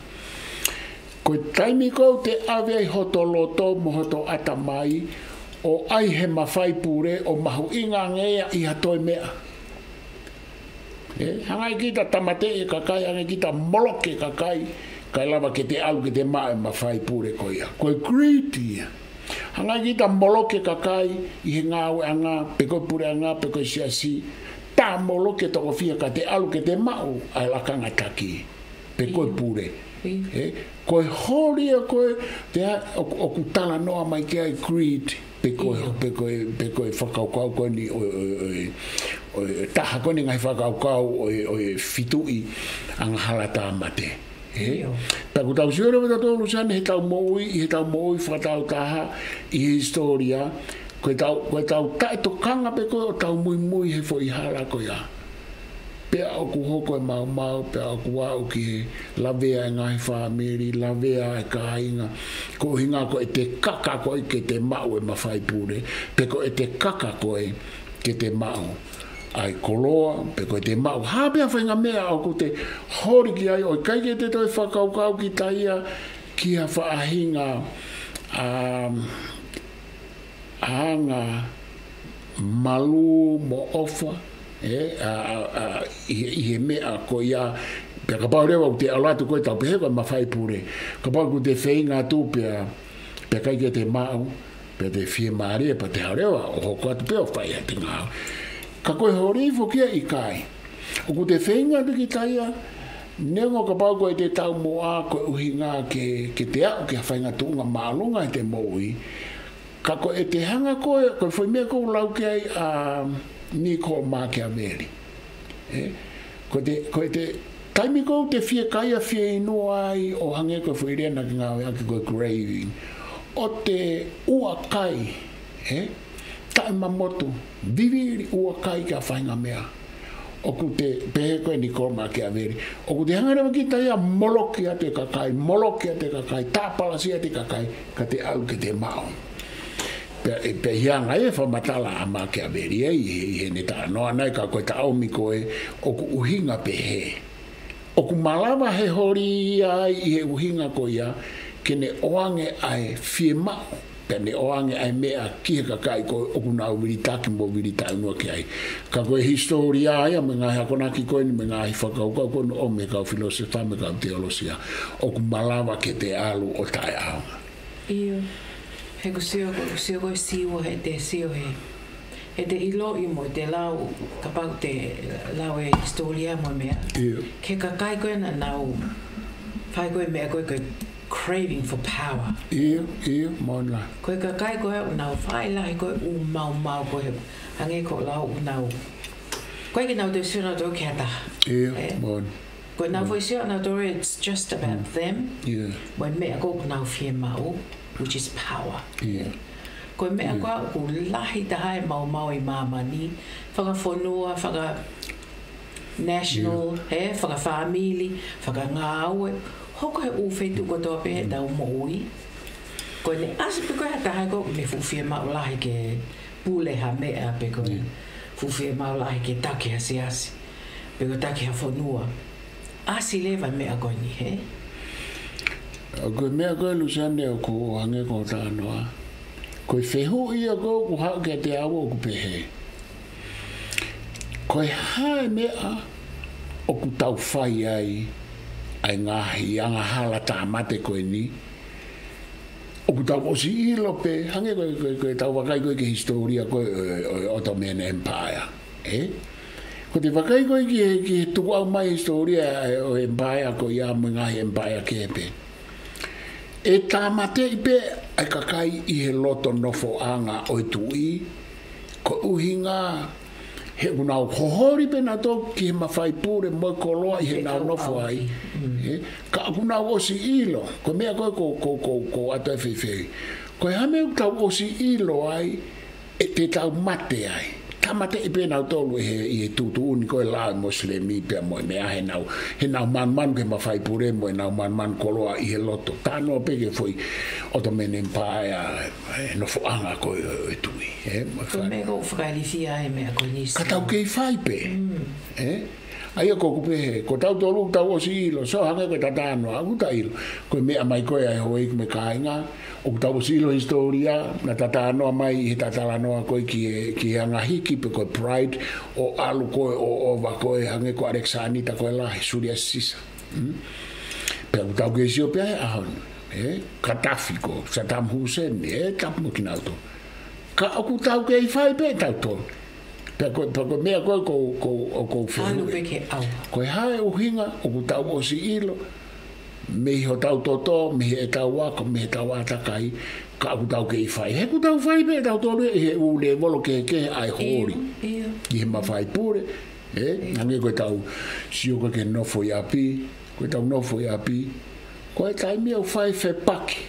Ko e taimi ko ē ʻoku te ʻave ai hoto loto mo hoto ʻatamai, ʻo ʻai he mafai pule, ʻo mahuʻinga ange ia ʻi ha toe meʻa. Ē, hanga ʻe kita tāmateʻi e kakai, hanga ʻe kita moloki e kakai, kae lava ke te ʻalu ke te maʻu e mafai pule ko ia. Ko e greed ia. Hanga ʻe kita moloki e kakai ʻi he ngāueʻanga, pe ko e puleʻanga, pe ko e siasi, tā moloki e tokofiha ka te ʻalu ke te maʻu ʻa e lakanga taki. Pe ko e ʻIo. pule. ʻIo. Ē, ko e holi ia ko ē, te a, ʻoku, ʻoku talanoa mai ki ai greed, pe ko e, ʻIo. pe ko e, pe ko e fakakaukau ko eni ʻo, ʻo, ʻo, ʻo, ʻo taha ko eni ngaahi fakakaukau ʻo, ʻo fituʻi angahala tāmate. Ē? ʻIo. Pea ʻoku tau sio leva tautolu Luseane he tau moʻui, he tau moʻui fakatautaha ʻi he hisitōlia, ko e tau, ko e tau taʻetokanga pē ko ē ʻo tau muimui he foʻi hala ko ia. Pea ʻoku hoko e maumau, pea ʻoku aʻu ki he lavea e ngaahi fāmili, lavea e kāinga, ko e ʻuhinga ko ʻete kaka ko ē ke te maʻu e mafai pule, pe ko ʻete kaka ko ē ke te maʻu ʻa e koloa, pe ko ʻete maʻu ha pē ha faʻahinga meʻa ʻoku te holi ki ai, ʻo ʻikai ke te toe fakakaukau kita ia ki ha faʻahinga, um, anga malū mo ʻofa, ē, ʻa, ʻa, ʻa, ʻi he, ʻi he meʻa ko ia, pea kapau leva ʻoku te ʻalu atu koe tau pehē ko e mafai pule. Kapau ʻoku te feinga atu pea, pea ʻikai ke te maʻu, pea te fiemālie, pea te haʻu leva ʻo hoko atu pea ʻo fai ʻete ngāue. Ka ko e holi foki ia ʻikai. ʻOku te feinga atu kita ia, neongo kapau ko ʻete taumuʻa, ko e ʻuhinga ke, ke te aʻu ki ha faʻahinga tuʻunga māʻolunga ʻi heʻete moʻui. Ka ko ʻete hanga ko ē, ko e foʻi meʻa ʻoku lau ki ai ʻa Niccolo Machiavelli. Ē? Ko ʻete, ko ʻete taimi ʻoku te fiekaia fieinua ai ʻo hangē ko e foʻi lea naʻa ke ngāueʻaki ko e craving. ʻO te ʻuakai, ē? Taʻemamotu, vivili ʻuakai ki ha faʻahinga meʻa. ʻOku te pehē ko ē Niccolo Machiavelli. ʻOku te hanga leva kita ia moloki ʻete kakai, moloki ʻete kakai, tāpalasia ʻete kakai, ka te ʻalu ke te maʻu. Pea, pea ʻi he anga ia e fakamatala ʻa Machiavelli ē, ʻi he, ʻi heʻene talanoa naʻe ka ko e taʻomi ko ē, ʻoku ʻuhinga pehē. ʻOku malava he holi ia ai ʻi he ʻuhinga ko ia, ke ne ʻoange ʻa e fiemaʻu, pea ne ʻoange ʻa e meʻa ki he kakai ko ē ʻoku nau vilitaki mo vilitaki noa ki ai. Ka ko e hisitōlia ia mo e ngaahi akonaki ko eni mo e ngaahi fakakaukau ko eni ʻo e kau filōsefa mo e kau teolosia. ʻOku malava ke te ʻalu ʻo taʻeʻaonga. ʻIo. He ʻoku sio, ʻoku sio ko e siua he te sio he. He te ʻiloʻi mo te lau, kapau te lau e hisitōlia mo e meʻa. ʻIo. Ki he kakai ko ē naʻa nau fai ko ē meʻa ko ē ko e craving for power. ʻIo, ʻio, moʻoni. Ko e kakai ko ē ʻoku nau fai lahi ko ē ʻū maumau ko ē. Hangē ko e lau ʻoku nau. Ko e ke nau te sio nautolu ki ha taha. ʻIo, ē? Moʻoni. Ko e nau foʻi sio nautolu, it's just about them. ʻIo. Mo e meʻa ko ē ʻoku nau fiemaʻu, which is power. ʻIo. Ko e meʻa ko ē ʻoku lahi taha e maumau ʻi māmani, fakafonua, faka-national, ʻio, he, fakafāmili, fakangāue, hoko he ʻū feituʻu kotoa pē he tau moʻui. Ko ʻene ʻasi pē ko ē ha taha ko ē mei he fuʻu fiemaʻu lahi ke pule ha meʻa pe ko e fuʻu fiemaʻu lahi ke taki ha siasi, pe ko e taki ha fonua. ʻAsi leva e meʻa ko eni, he? ʻA ko e meʻa ko ē Luseane ʻoku hangē ko e talanoa. Ko e fehuʻi ia ko ē ʻoku haʻu kiate au ʻoku pehē. Ko e hā e meʻa ʻoku tau fai ai ʻa e ngaahi angahala tāmate ko eni, ʻoku tau ʻosi ʻilo pē, hangē ko e, ko e, ko e tau vakai ko ē ki he hisitōlia ko ē ʻo e, ʻo e Ottoman Empire, ē? Ko ʻete vakai ko ē ki he, ki he tukuʻau mai hisitōlia ʻo e empire ko ia mo e ngaahi empire kehe pē. ʻE tāmateʻi pē ʻa e kakai ʻi he loto nofoʻanga ʻo e tuʻi, ko e ʻuhinga he ʻoku nau hoholi pē nautolu ki he mafai pule mo e koloa ʻi heʻenau nofo ai. Ē, ka ʻoku nau ʻosi ʻilo, ko e meʻa ko ē ʻoku, ʻoku, ʻoku, ʻoku ʻoatu e feifei. Ko e hā e meʻa ʻoku tau ʻosi ʻilo ai, ʻe te tau mate ai. Tāmateʻi pē nautolu ʻi he, ʻi he tuʻutuʻuni ko ē lao Mosilemi pea mo e meʻa heʻenau, heʻenau manumanu ki he mafai pule mo ʻenau manumanu koloa ʻi he loto. Talanoa pē ki he foʻi Ottoman Empire, e nofoʻanga ko ē ʻo e tuʻi, ē, mo e fai. Ko e meʻa ʻoku fakailifia ai e meʻa ko eni. Ka tau kei fai pē, ē? ʻA ia ko ʻeku pehē, ko tautolu ʻoku tau ʻosi ʻilo, so hangē ko e talanoa, ʻoku ta ʻilo. Ko e meʻa mai ko ē ʻa e houʻeiki mo e kāinga, ʻoku tau ʻosi ʻilo hisitōlia, naʻa ta talanoa mai ʻi he talanoa ko ē ki he, ki he anga hiki pe ko e pride, ʻo ʻalu ko ē ʻo, ʻo ʻova ko ē hangē ko ʻAlekisānita ko e Lahi, Julius Caesar. Mm? Pea ʻoku tau kei sio pē ʻa e ʻaho ni, ē? Gaddafi ko, Saddam Hussein, ē? Tapu mo kinautolu. Ka ʻoku tau kei fai pē tautolu. Pea ko, pea ko e meʻa ko ē ʻoku, ʻoku, ʻoku ou fehuʻi. Anu pē ke au. Ko e hā e ʻuhinga ʻoku tau ʻosi ʻilo mei hotau toto, mei heʻetau ako, mei heʻetau ʻātakai, ka ʻoku tau kei fai. He ʻoku tau fai pē tautolu ʻi he ʻū lēvolo kehekehe ʻa e holi. ʻIo, ʻio. ʻI he mafai pule, ē? ʻIo. Hangē ko ʻetau sio ko ē ki he nofo ʻi ʻapi, ko ʻetau nofo ʻi ʻapi, ko e taimi ʻoku fai fepaki.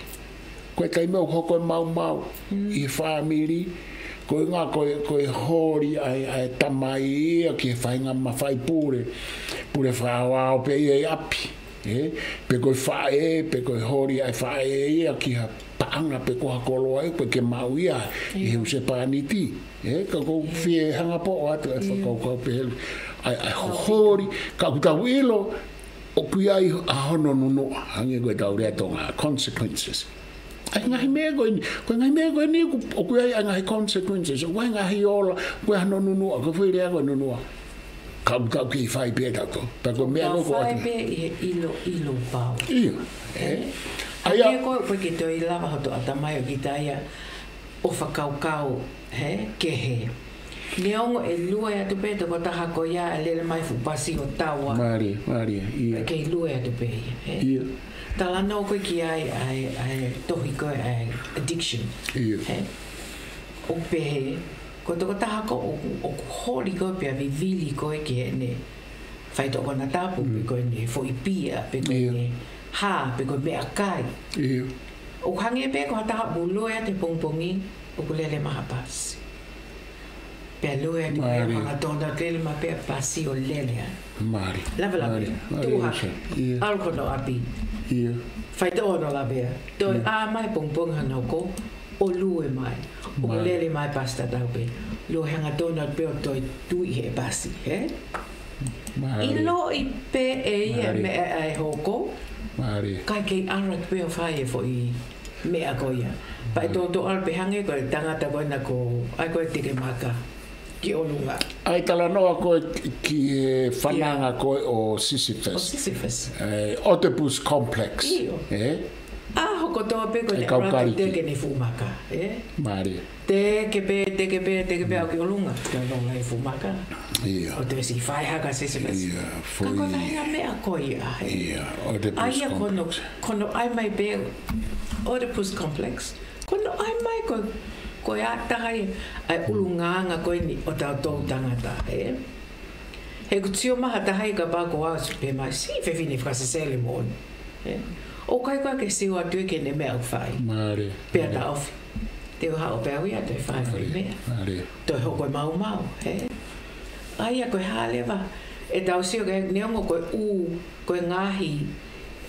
Ko e taimi ʻoku hoko e maumau ʻi he fāmili, ko e ngā, ko e, ko e holi ʻa e, ʻa e tamai ia ki he faʻahinga mafai pule, pule fakaaoao pē ia ʻi ʻapi, ē? Pe ko e faʻē, pe ko e holi ʻa e faʻē ia ki ha pa, ʻanga pē ko ha koloa ē, pe ke maʻu ia ʻi he husepāniti. Ē, ka ʻoku ou fie hanga pē ʻo ʻoatu e fakakaukau pehē, ʻa e, ʻa e holi, ka ʻoku tau ʻilo, ʻoku ʻi ai ʻa hono nunuʻa, hangē ko e tau lea Tonga, consequences. ʻA e ngaahi meʻa ko eni, ko e ngaahi meʻa ko eni, ʻoku, ʻoku ʻi ai ʻa e ngaahi consequences, ʻoku ʻi ai e ngaahi ola, ʻoku ʻi ai hono nunuʻa, ko e foʻi lea ko e nunuʻa. Ka ʻoku tau kei fai pē tautolu. Pea ko e meʻa Tau ko ʻoku fai atu. pē ʻi he ʻilo, ʻilo pau. ʻIo, ē. ʻA ia. Hangē ko e, ko e ke toe lava hoto ʻatamai ʻo kita ia ʻo fakakaukau, hē, kehe. Neongo ʻe lue atu pē tokotaha ko ia ʻe lele mai fuʻu pasi ʻo taua. Mālie, mālie, ʻio. Kei lue atu pē ia, hē. ʻIo. Talanoa ko ē ki ai, ʻa e, ʻa e tohi ko ē, ʻa e addiction. ʻIo. Hē. ʻO pehē, ko e tokotaha ko ē ʻoku, ʻoku holi ko ē pea vivili ko ē ki heʻene faitoʻo konatapu, pe ko ʻene foʻi pia, pe ko ʻene hā, pe ko e meʻakai. ʻIo. ʻOku hangē pē ko ha taha ʻoku lue atu he pongipongi, ʻoku lele mai ha pasi. Pea lue atu pē, Mālie. hanga tona lele mai pē pasi ʻo lele ai. Mālie. Lava lava. Mālie. Mālie, Tuʻu hake. ʻIo. ʻAlu ki hono ʻapi. ʻIo. Faitoʻo hono lavea. Toe ʻā mai pongipongi hono hoko, ʻo lue mai. ʻO Mālie. lele mai pasi tatau pē. Lue hanga tona pē ʻo toe tui he pasi, hē? Mālie. ʻIloʻi pē ʻe ia Mālie. meʻa ʻe hoko. Mālie. Kae kei ʻalu pē ʻo fai e foʻi meʻa ko ia. Pea ʻe tōtō ʻalu pē hangē ko e tangata ko ena ko, ʻa ia ko e teke maka ki ʻolunga. ʻA e talanoa ko ē ki he fananga ko ē ʻo Sisyphus. ʻO Sisyphus. ʻE, Oedipus complex. ʻIo. Ē? ʻAho kotoa pē ko ʻEne ʻalu ʻo teke ʻene fuʻu maka, ē? Mālie. Teke pē, teke pē, teke pē ʻo aʻu ki ʻolunga. Toe lōloa e fuʻu maka. ʻIo. ʻO toe siʻi fai hake ʻa Sisyphus. ʻIo, Ka ko e foʻi ngaahi meʻa ko ia, ē? ʻIo, Oedipus complex. ʻA ia ko hono, ko hono ʻai mai pē Oedipus complex. Ko hono ʻai mai ko, ko e ʻataʻatā ia ʻa e ʻulungaanga ko eni ʻo tautolu tangata, ē? He ʻoku sio mai ha taha ia kapau ko au pē mai, siʻi fefine fakasesele moʻoni. Ē? ʻOku ʻikai ko ā ke sio atu ia ki heʻene meʻa ʻoku fai. Mālie, Pea mālie. taʻofi. Te u haʻu pē au ia, toe fai foʻi Mālie, meʻa. mālie. Toe hoko e maumau, ē? ʻA ia ko e hā leva, ʻetau sio ki ai, neongo ko e ʻū, ko e ngaahi,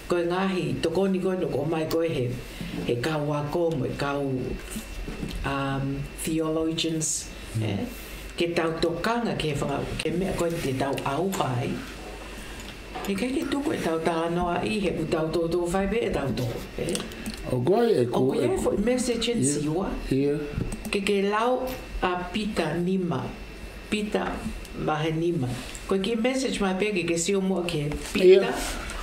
ko e ngaahi tokoni ko ē ʻoku ʻomai ko ē he, he kau ako mo e kau, um, theologians, ē? Ke tau tokanga ki he fanga, ki he meʻa ko ē te tau ʻauha ai. He ʻikai ke tuku ʻetau talanoaʻi he ʻoku tau toutou fai pē ʻetau tō, ē? ʻOku ʻi ai e ʻOku ʻi ai e foʻi message ʻi he Siua. ʻIo. Ke ke lau ʻa Pita nima. Pita vahe nima. Ko e kiʻi message mai pē ke ke sio muʻa ki he Pita. ʻIo.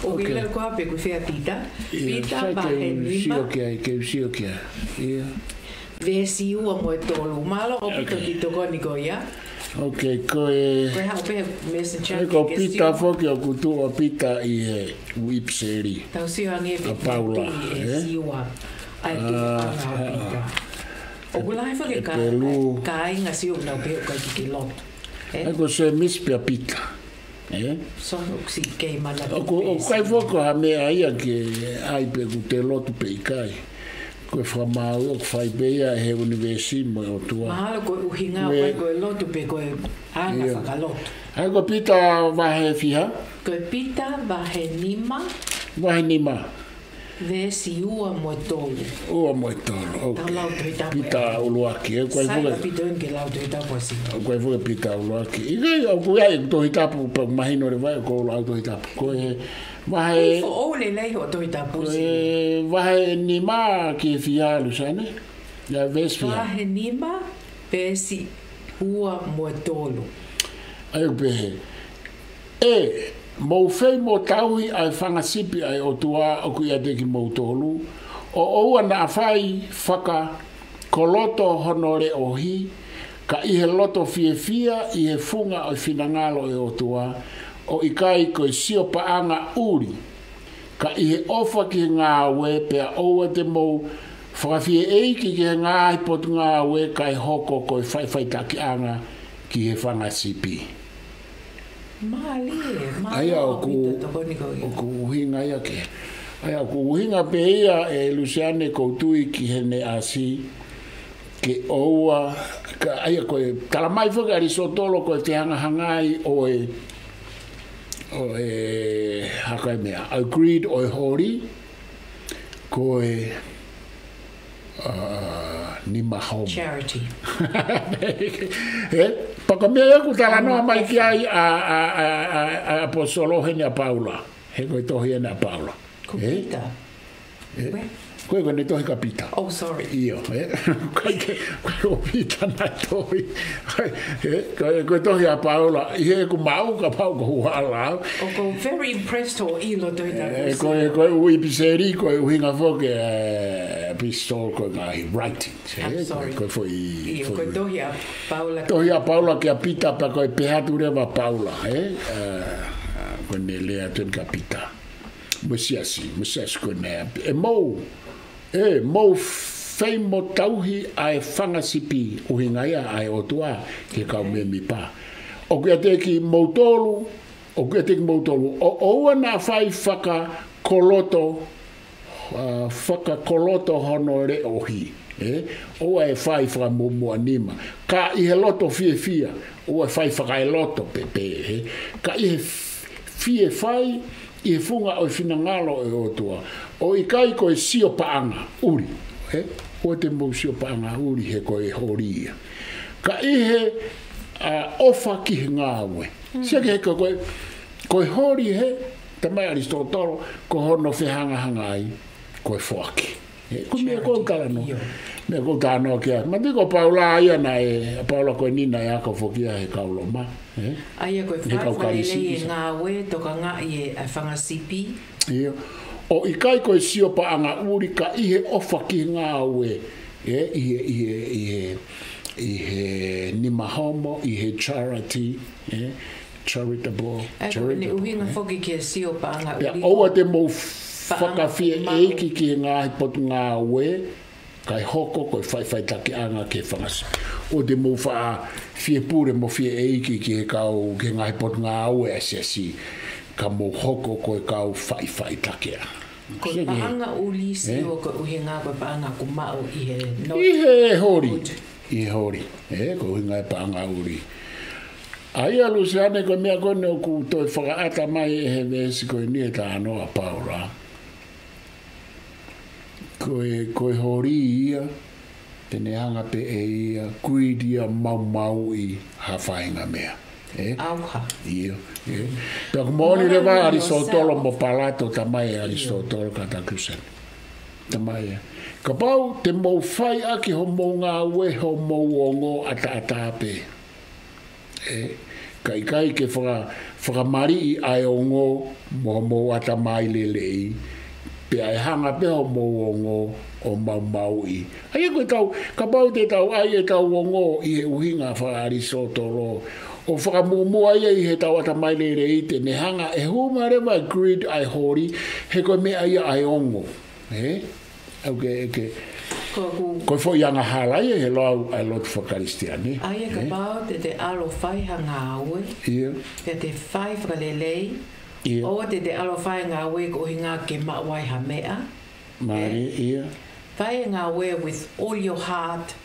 ʻOku ʻikai ke lau koā pe ko fē ʻa Pita. ʻIo, Pita sai vahe nima. Ke u sio ki ai, ke u sio ki ai. ʻIo. Veesi ua mo e tolu. Mālō ʻaupito ki he tokoni ko ia. ʻOku ʻi ai ko e Ko e haʻu pē he message ʻa e ko ke ke Pita sio. foki ʻoku tuʻu ʻa Pita ʻi he ʻū ʻipiseli. Tau sio ange ʻa Paula, ʻe ē? Siua. ʻA e tuʻu ʻa Pita. ʻOku lahi foki e ka-, Hepelū. Kāinga Siu nau pehē ʻoku ʻikai ke ke lotu. Ē? ʻA e ko Semisi pea Pita. Ē? So, ʻoku siʻi kei manatu ʻOku, ʻoku ʻikai foki ko ha meʻa ia ke ʻai pe ʻoku te lotu pe ʻikai. Ko e fakamaau ʻoku fai pē ia he ʻunivēsi mo e ʻOtua. Mahalo ko e ʻuhinga ʻoku ʻikai ko e lotu pe ko e anga fakalotu. ʻA e ko Pita vahe fiha? Ko e Pita vahe nima. Vahe nima. Veesi ua mo e tolu. Ua mo e tolu, ʻoku ʻikai. Tau lau Tohi Tapu Pita ʻuluaki, ʻoku ʻikai Sai fuka. ʻaupito eni ke lau Tohi Tapu ʻa Siu. ʻOku ʻikai fuka Pita ʻuluaki. ʻIkai, ʻoku ʻi ai Tohi Tapu, pea mahino leva ʻoku ou lau Tohi Tapu. Ko e vahe Ko e foʻou lelei hoʻo Tohi Tapu ko Siu. e vahe nima ki he fiha Luseane. ʻIa veesi fiha. Vahe nima, veesi ua mo e tolu. ʻA ia ʻoku pehē. ʻE, mou fei mo tauhi ʻa e fanga sipi ʻa e ʻOtua ʻoku ʻiate kimoutolu, ʻo ʻoua naʻa fai fakakoloto hono leʻohi, ka ʻi he loto fiefia ʻi he funga ʻo e finangalo ʻo e ʻOtua, ʻo ʻikai ko e sio paʻanga ʻuli, ka ʻi he ʻofa ki he ngāue, pea ʻoua te mou fakafieʻeiki ki he ngaahi potungāue, kae hoko ko e faʻifaʻitakiʻanga ki he fanga sipi. Mālie, mālie ʻa ia ʻoku, ʻaupito tokoni ko ia. ʻOku ʻuhinga ia ke. ʻA ia ʻoku ʻuhinga pē ia ʻe Luseane ʻoku ou tui ki heʻene ʻasi ke ʻoua, ka, ʻa ia ko e, tala mai foki ʻa Lisitōtolo ko e fehangahangai ʻo e, ʻo e, hā ko e meʻa, ʻa e greed ʻo e holi, ko e, ʻa, nima homo. Charity. Ē, pea ko e meʻa ia ʻoku talanoa mai ki ai ʻa, ʻa, ʻa, ʻa, ʻa e ʻaposetolo heni ʻa Paula. He ko e tohi eni ʻa Paula. Ko Pita. Ē? Ko e, ko ʻene tohi kia Pita. Oh, sorry. ʻIo, ē? Ko e, ko e ʻo Pita naʻe tohi. Ē, ko e, ko e tohi ʻa Paula. ʻI heʻeku maʻu kapau ʻoku ou hala au. ʻOku ou very impressed ʻo ʻilo tohi ʻa Paula. Ē, ko e, ko e ʻuhi ʻipiseli, ko e ʻuhinga foki, ē, epistoli ko e ngaahi writing. Ē, I'm sorry. Ko e foʻi, ʻIo, foʻi ko e tohi ʻa Paula. Tohi ʻa Paula kia Pita pea ko e pehē atu leva ʻa Paula, ē? Ē, ko ʻene lea atu eni kia Pita. Mo e siasi, mo e siasi ko eni. ʻE mou, ʻe mou feʻao mo tauhi ʻa e fanga sipi ʻuhinga ia ʻa e ʻOtua ki he kau mēmipa. ʻOku ʻiate kimoutolu, ʻoku ʻiate kimoutolu. ʻO, ʻoua naʻa fai fakakoloto, ʻa, fakakoloto hono leʻohi, ē? ʻOua ʻe fai fakamuʻomuʻa nima. Ka ʻi he loto fiefia, ʻoua ʻe fai fakaeloto pē, pē, ē? Ka ʻi he f-, fie fai, ʻi he funga ʻo e finangalo ʻo e ʻOtua. ʻO ʻikai ko e sio paʻanga ʻuli, ē? ʻOua te mou sio paʻanga ʻuli he ko e holi ia. Ka ʻi he, ʻa, ʻofa ki he ngāue. Mm. Sio ki he ko, ko e, ko e holi he, talamai ʻe ʻAlisitōtolo, ko hono fehangahangai, ko e foaki. Ē, ko e meʻa ʻoku ou talanoa. ʻIo. Meʻa ʻoku ou talanoa ki ai. Manatuʻi ko Paula ia naʻe, Paula ko eni naʻe ako foki ia he kau Loma. Ē? ʻA ia ko e he kau fai fakalelei e Kalisi. Ngāue, tokangaʻi e, ʻa e fanga sipi. ʻIo. ʻO ʻikai ko e sio paʻanga ʻuli ka ʻi he ʻofa ki he ngāue. Ē, ʻi he, ʻi he, ʻi he, ʻi he nima homo, ʻi he charity, ē, charitable, ʻA ia ko ʻene charitable, ʻuhinga ē? Foki ki he sio paʻanga Pea ʻuli ʻoua ko te mou paʻanga fakafie ʻeiki ki he ngaahi potungāue, kae hoko ko e faʻifaʻitakiʻanga ki he fanga sipi. ʻOua te mou faʻa fie pule mo fie ʻeiki ki he kau, ki he ngaahi potungāue ʻa e siasi, ka mou hoko ko e kau faʻifaʻitakiʻanga. Ko e Sio ki he paʻanga ʻuli ē? Sio ko e ʻuhinga ko e paʻanga ʻoku maʻu ʻi he no-, ʻi he holi. Good. ʻI he holi. Ē, ko e ʻuhinga e paʻanga ʻuli. ʻA ia Lusiane ko e meʻa ko eni ʻoku toe fakaʻata mai ʻe he veesi ko eni he talanoa ʻa Paula. Ko e, ko e holi ia, te ne hanga pē ʻe ia, greed ia maumauʻi ha faʻahinga meʻa. Ē? ʻAuha. ʻIo, ē. Pea ʻoku moʻoni leva ʻa ʻAlisitōtolo mo Palato talamai ʻe ʻAlisitōtolo ka takusen. Talamai ē. Kapau te mou fai ʻaki homou ngāue homou ongo ʻataʻatā pē. Ē, ka ʻikai ke faka-, fakamaliʻi ʻa e ongo mo homou ʻatamai lelei, pea ʻe hanga pē homou ongo ʻo maumauʻi. ʻA ia ko e tau, kapau te tau ʻai ʻetau ongo ʻi he ʻuhinga fakaʻAlisitōtolo, ʻo fakamuʻomuʻa ia ʻi heʻetau ʻatamai lelei te ne hanga ʻe hū mai leva e greed ʻa e holi, he ko e meʻa ia ʻa e ongo. Ē? ʻOku ke, ke. Ko ʻeku Ko e foʻi angahala ia he lau ʻa e lotu fakakalisitiane. ʻA ia kapau te te ʻalu fai ha ngāue. ʻIo. Te te fai fakalelei. ʻIo. ʻOua te te ʻalu fai ngāue ko e ʻuhinga ke maʻu ai ha meʻa. Mālie, ʻio. Fai ngāue with all your heart,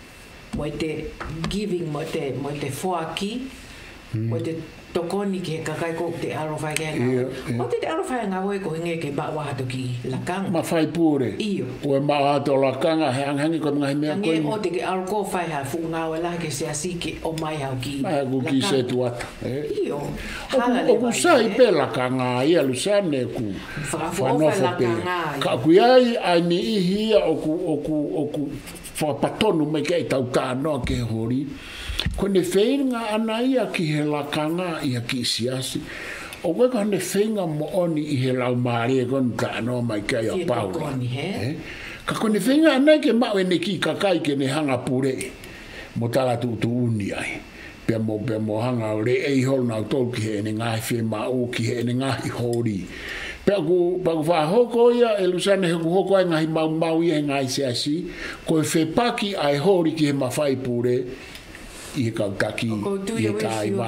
mo ʻete giving, mo ʻete, mo ʻete foaki, mo ʻete tokoni ki he kakai ʻoku te ʻalu fai ki ai ngāue. ʻIo, ʻio. ʻOua te te ʻalu fai ngāue ko e ʻuhinga ke maʻu ha toki lakanga. Mafai pule. ʻIo. ʻOua ʻe maʻu ha toki lakanga, he hangē ko e ngaahi meʻa ko ē. Hangē ʻoua te ke ʻalu ʻo fai ha fuʻu ngāue lahi ki he siasi ke ʻomai ha kiʻi lakanga. Mai ha kiʻi setuata, ē? ʻIo. ʻOku, ʻoku sai pē lakanga ia Lusiane ʻoku fakaʻofoʻofa e lakanga ia. Ka ʻoku ʻi ai ʻa e niʻihi ia ʻoku, ʻoku, ʻoku fakapatonu mai ki ai ʻetau talanoa ki he holi. Ko ʻene feinga ʻana ia ki he lakanga ia ki he siasi. ʻOku ʻikai ko ʻene feinga moʻoni ʻi he laumālie ko eni talanoa mai ki ai ʻa Paula. Ē? Ka ko ʻene feinga ʻana ia ke maʻu ʻene kiʻi kakai ke ne hanga puleʻi mo tala tuʻutuʻuni ai. Pea mo, pea mo hanga ʻo leʻei holo nautolu ki heʻene ngaahi fiemaʻu, ki heʻene ngaahi holi. Pea ʻoku, pea ʻoku fakahoko ia ʻe Lusiane he ʻoku hoko ai ngaahi maumau ia he ngaahi siasi, ko e fepaki ʻa e holi ki he mafai pule, ʻi he kau taki, ʻi he kāinga,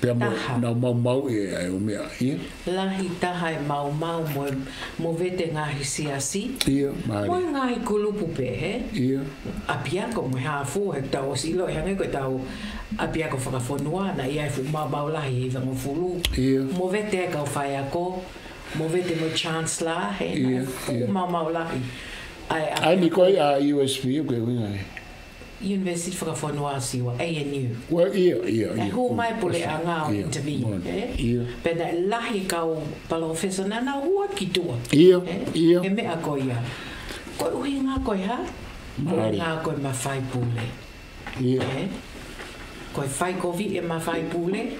pea mo nau maumauʻi ʻa e ʻū meʻa, ʻio. Lahi taha e maumau mo e, mo e vete ngaahi siasi. ʻIo, mālie. Mo e ngaahi kulupu pehē. ʻIo. ʻApiako mo e hā fua he tau ʻosi ʻilo ʻe hangē ko e tau ʻapiako fakafonua naʻe ʻi ai e fuʻu maumau lahi ʻe hivangofulu. ʻIo. Mo e vete e kau faiako, mo e vete mo e chancellor, he naʻe fuʻu maumau lahi. ʻA e, ʻa e, ʻa e ni ko ē ʻa U S P, ʻoku ʻuhinga ē. University Fakafonua ʻo Siua, A N U. Well, ʻio, ʻio, ʻio. Naʻe hū mai puleʻanga ʻo intervene, ʻio. Pea naʻe lahi e kau palōfesa naʻa nau hū ki tuʻa. ʻIo, ʻio. He meʻa ko ia. Ko e ʻuhinga ko e hā? Ko e ʻuhinga ko e mafai pule. ʻIo. Ko e fai kovi e mafai pule,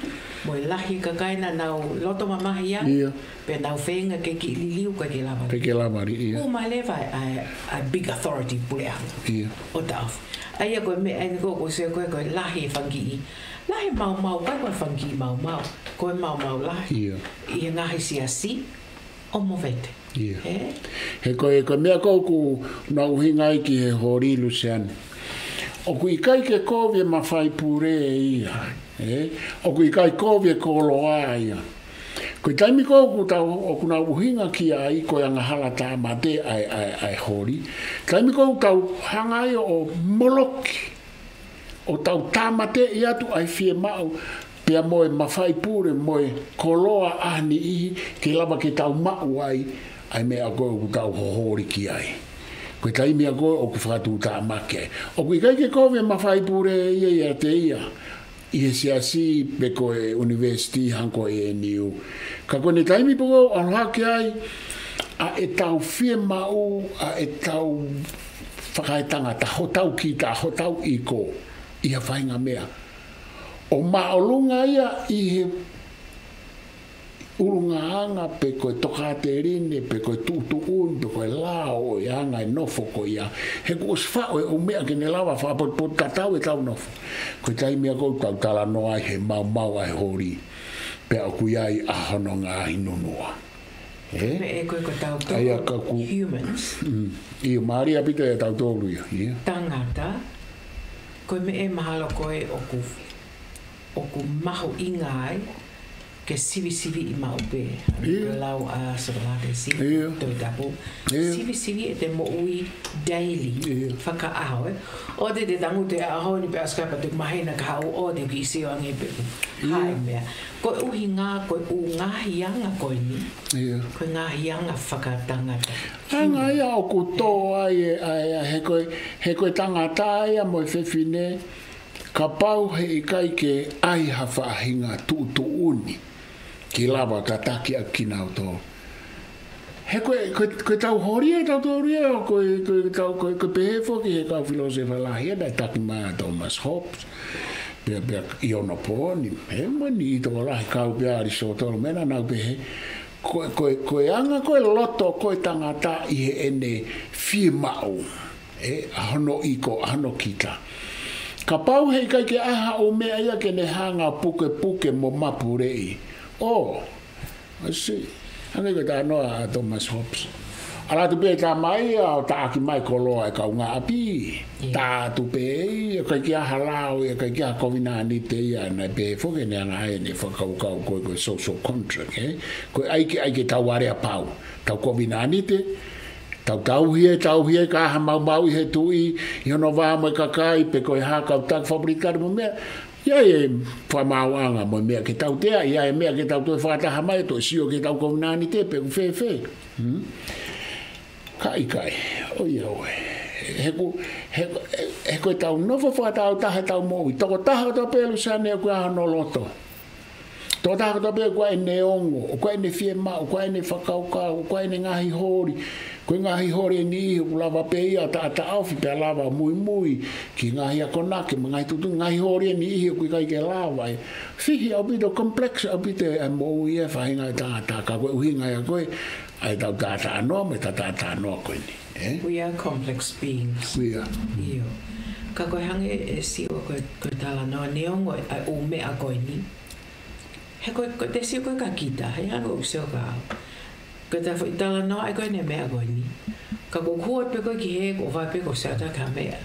mo e lahi e kakai naʻa nau loto mamahi ai, pea nau feinga ke kiʻi liliu, ʻikai ke lava. ʻIkai ke lava, ʻio. Hū mai leva ʻa e, ʻa e big authority puleʻanga. ʻIo. ʻO taʻofi. ʻA ia ko e meʻa eni ko, ko e sio ko e, ko e lahi e fanga kiʻi. Lahi e maumau, ʻikai ko e fanga kiʻi maumau. Ko e maumau lahi. ʻIo. ʻI he ngaahi siasi, ʻo movete. ʻIo. He ko e, ko e meʻa ko ē ʻoku nau ʻuhinga ai ki he holi, Luseane. ʻOku ʻikai ke kovi e mafai pule ia. ʻOku ʻikai kovi e koloa ia. Ko e taimi ko ē ʻoku tau, ʻoku nau ʻuhinga ki ai ko e angahala tāmate ʻa e, ʻa e, ʻa e holi. Taimi ko ē ʻoku tau hanga ai ʻo moloki, ʻo tau tāmateʻi atu ʻa e fiemaʻu, pea mo e mafai pule, mo e koloa ʻa ha niʻihi, ke lava ke tau maʻu ai ʻa e meʻa ko ē ʻoku tau hoholi ki ai. Ko e taimi ia ko ē ʻoku fakatuʻutāmaki ai. ʻOku ʻikai ke kovi e mafai pule ia ʻiate ia, ʻi he siasi pe ko e university hangē ko e A N U. Ka ko e taimi pē ʻoku ʻalu hake ai ʻa e tau fiemaʻu, ʻa e tau fakaetangata, hotau kita, hotau iko, ʻi ha faʻahinga meʻa. ʻO māʻolunga ia ʻi he ʻulungaanga pe ko e tokāteline, pe ko e tuʻutuʻuni, pe ko e lao ʻo e anga e nofo ko ia. He kuo ʻosi faʻo e ʻū meʻa ke ne lava fakapotopoto tatau e tau nofo. Ko e taimi ia ʻoku tau talanoa ai he maumau ʻa e holi. Pea ʻoku ʻi ai ʻa hono ngaahi nunua. Ē? Meʻa ko ē ko tau toko, ʻa ia ka ku- humans. Mm. ʻIo, mālie ʻaupito ia ʻa tautolu ia. ʻIo. Tangata, ko e meʻa mahalo ko ē ʻoku, ʻoku mahuʻinga ai, ke sivisiviʻi maʻu pē. ʻIo. Ko e lau ʻa Sokolate, sivi, ʻio, Tohi Tapu. ʻIo. Sivisiviʻi ʻete moʻui daily. ʻIo. Fakaʻaho, ē. ʻOua te te tangutu he ʻaho ni pea ʻosi kāpā te mahina ka haʻu ʻo te kiʻi sio ange pē. ʻIo. Hai meʻa. Ko e ʻuhinga, ko e ʻū ngaahi anga ko eni. ʻIo. Ko e ngaahi anga fakatangata. Anga ia ʻoku tō ai e, ʻa e, ʻa e, he ko e, he ko e tangata ia mo e fefine, kapau he ʻikai ke ʻai ha faʻahinga tuʻutuʻuni ke lava tataki ʻaki kinautolu. He ko e, ko e, ko e tau holi ʻa tautolu ia, ko e, ko e tau, ko e, ko e pehē foki he kau filōsefa lahi ia naʻe taki mai ʻa Thomas Hobbes. Pea, pea ʻi onopooni, he mo e niʻihi tokolahi kau pē ʻa Arisitotele, meʻa naʻa nau pehē, ko e, ko e, ko e anga ko ē loto ko ē tangata ʻi heʻene fiemaʻu, ē, ʻa hono iko, ʻa hono kita. Kapau he ʻikai ke ʻai ha ʻū meʻa ia ke ne hanga pukepuke mo mapuleʻi. ʻO, I see. Hangē ko e talanoa ʻa Thomas Hobbes. ʻAlu atu pē tamai ia ʻo taʻaki mai koloa e kaungāʻapi. ʻIo. Tā atu pē ia, ʻikai ke ʻai ha lao ia, ʻikai ke ʻai ha kovinānite ia, naʻe pehē foki ʻene anga ʻene fakakaukau ko e, ko e social contract, ē? Ko e ʻai ke, ʻai ke tau aleapau. Tau kovinānite, tau tauhi e, tauhi e, ka ʻai ha maumau ʻi he tuʻi, ʻi hono vā mo e kakai, pe ko e hā, kau taki fakapolitikale mo e meʻa. ʻI ai e fakamaauʻanga mo e meʻa ke tautea, ʻi ai e meʻa ke tau toe fakataha mai, toe sio ki heʻetau kovinānite pe ʻoku fēfē. Hmm? Ka ʻikai, ʻoiauē. He ko, he, he ko ʻetau nofo fakatāutaha ʻetau moʻui. Tokotaha kotoa pē, Luseane, ʻoku ʻi ai hono loto. Tokotaha kotoa pē ʻoku ʻi ai ʻene ongo, ʻoku ʻi ai ʻene fiemaʻu, ʻoku ʻi ai ʻene fakakaukau, ʻoku ʻi ai ʻene ngaahi holi. Ko e ngaahi holi ʻe niʻihi ʻoku lava pē ia ʻo taʻataʻofi pea lava muimui ki he ngaahi akonaki mo e ngaahi tuʻutuʻuni, ngaahi holi ʻe niʻihi ʻoku ʻikai ke lava. ʻE fihi ʻaupito, complex ʻaupito e moʻui e faʻahinga e tangata, ka ko e ʻuhinga ia ko ē ʻa ʻetau taʻataʻanoa mo e taʻataʻanoa ko eni, ē? We are complex beings. We are. ʻIo. Ka ko e hangē ʻe Siua ko e, ko e talanoa neongo ʻa e ʻū meʻa ko eni. He ko e, ko e te sio ko ē kia kita, he hangē ʻoku sio kia au. Ko ʻeta foʻi talanoa ʻa e ko eni e meʻa ko eni. Ka ko e hua pē ko ē ki hē, ko e vai pē ko e sio atu ki ha meʻa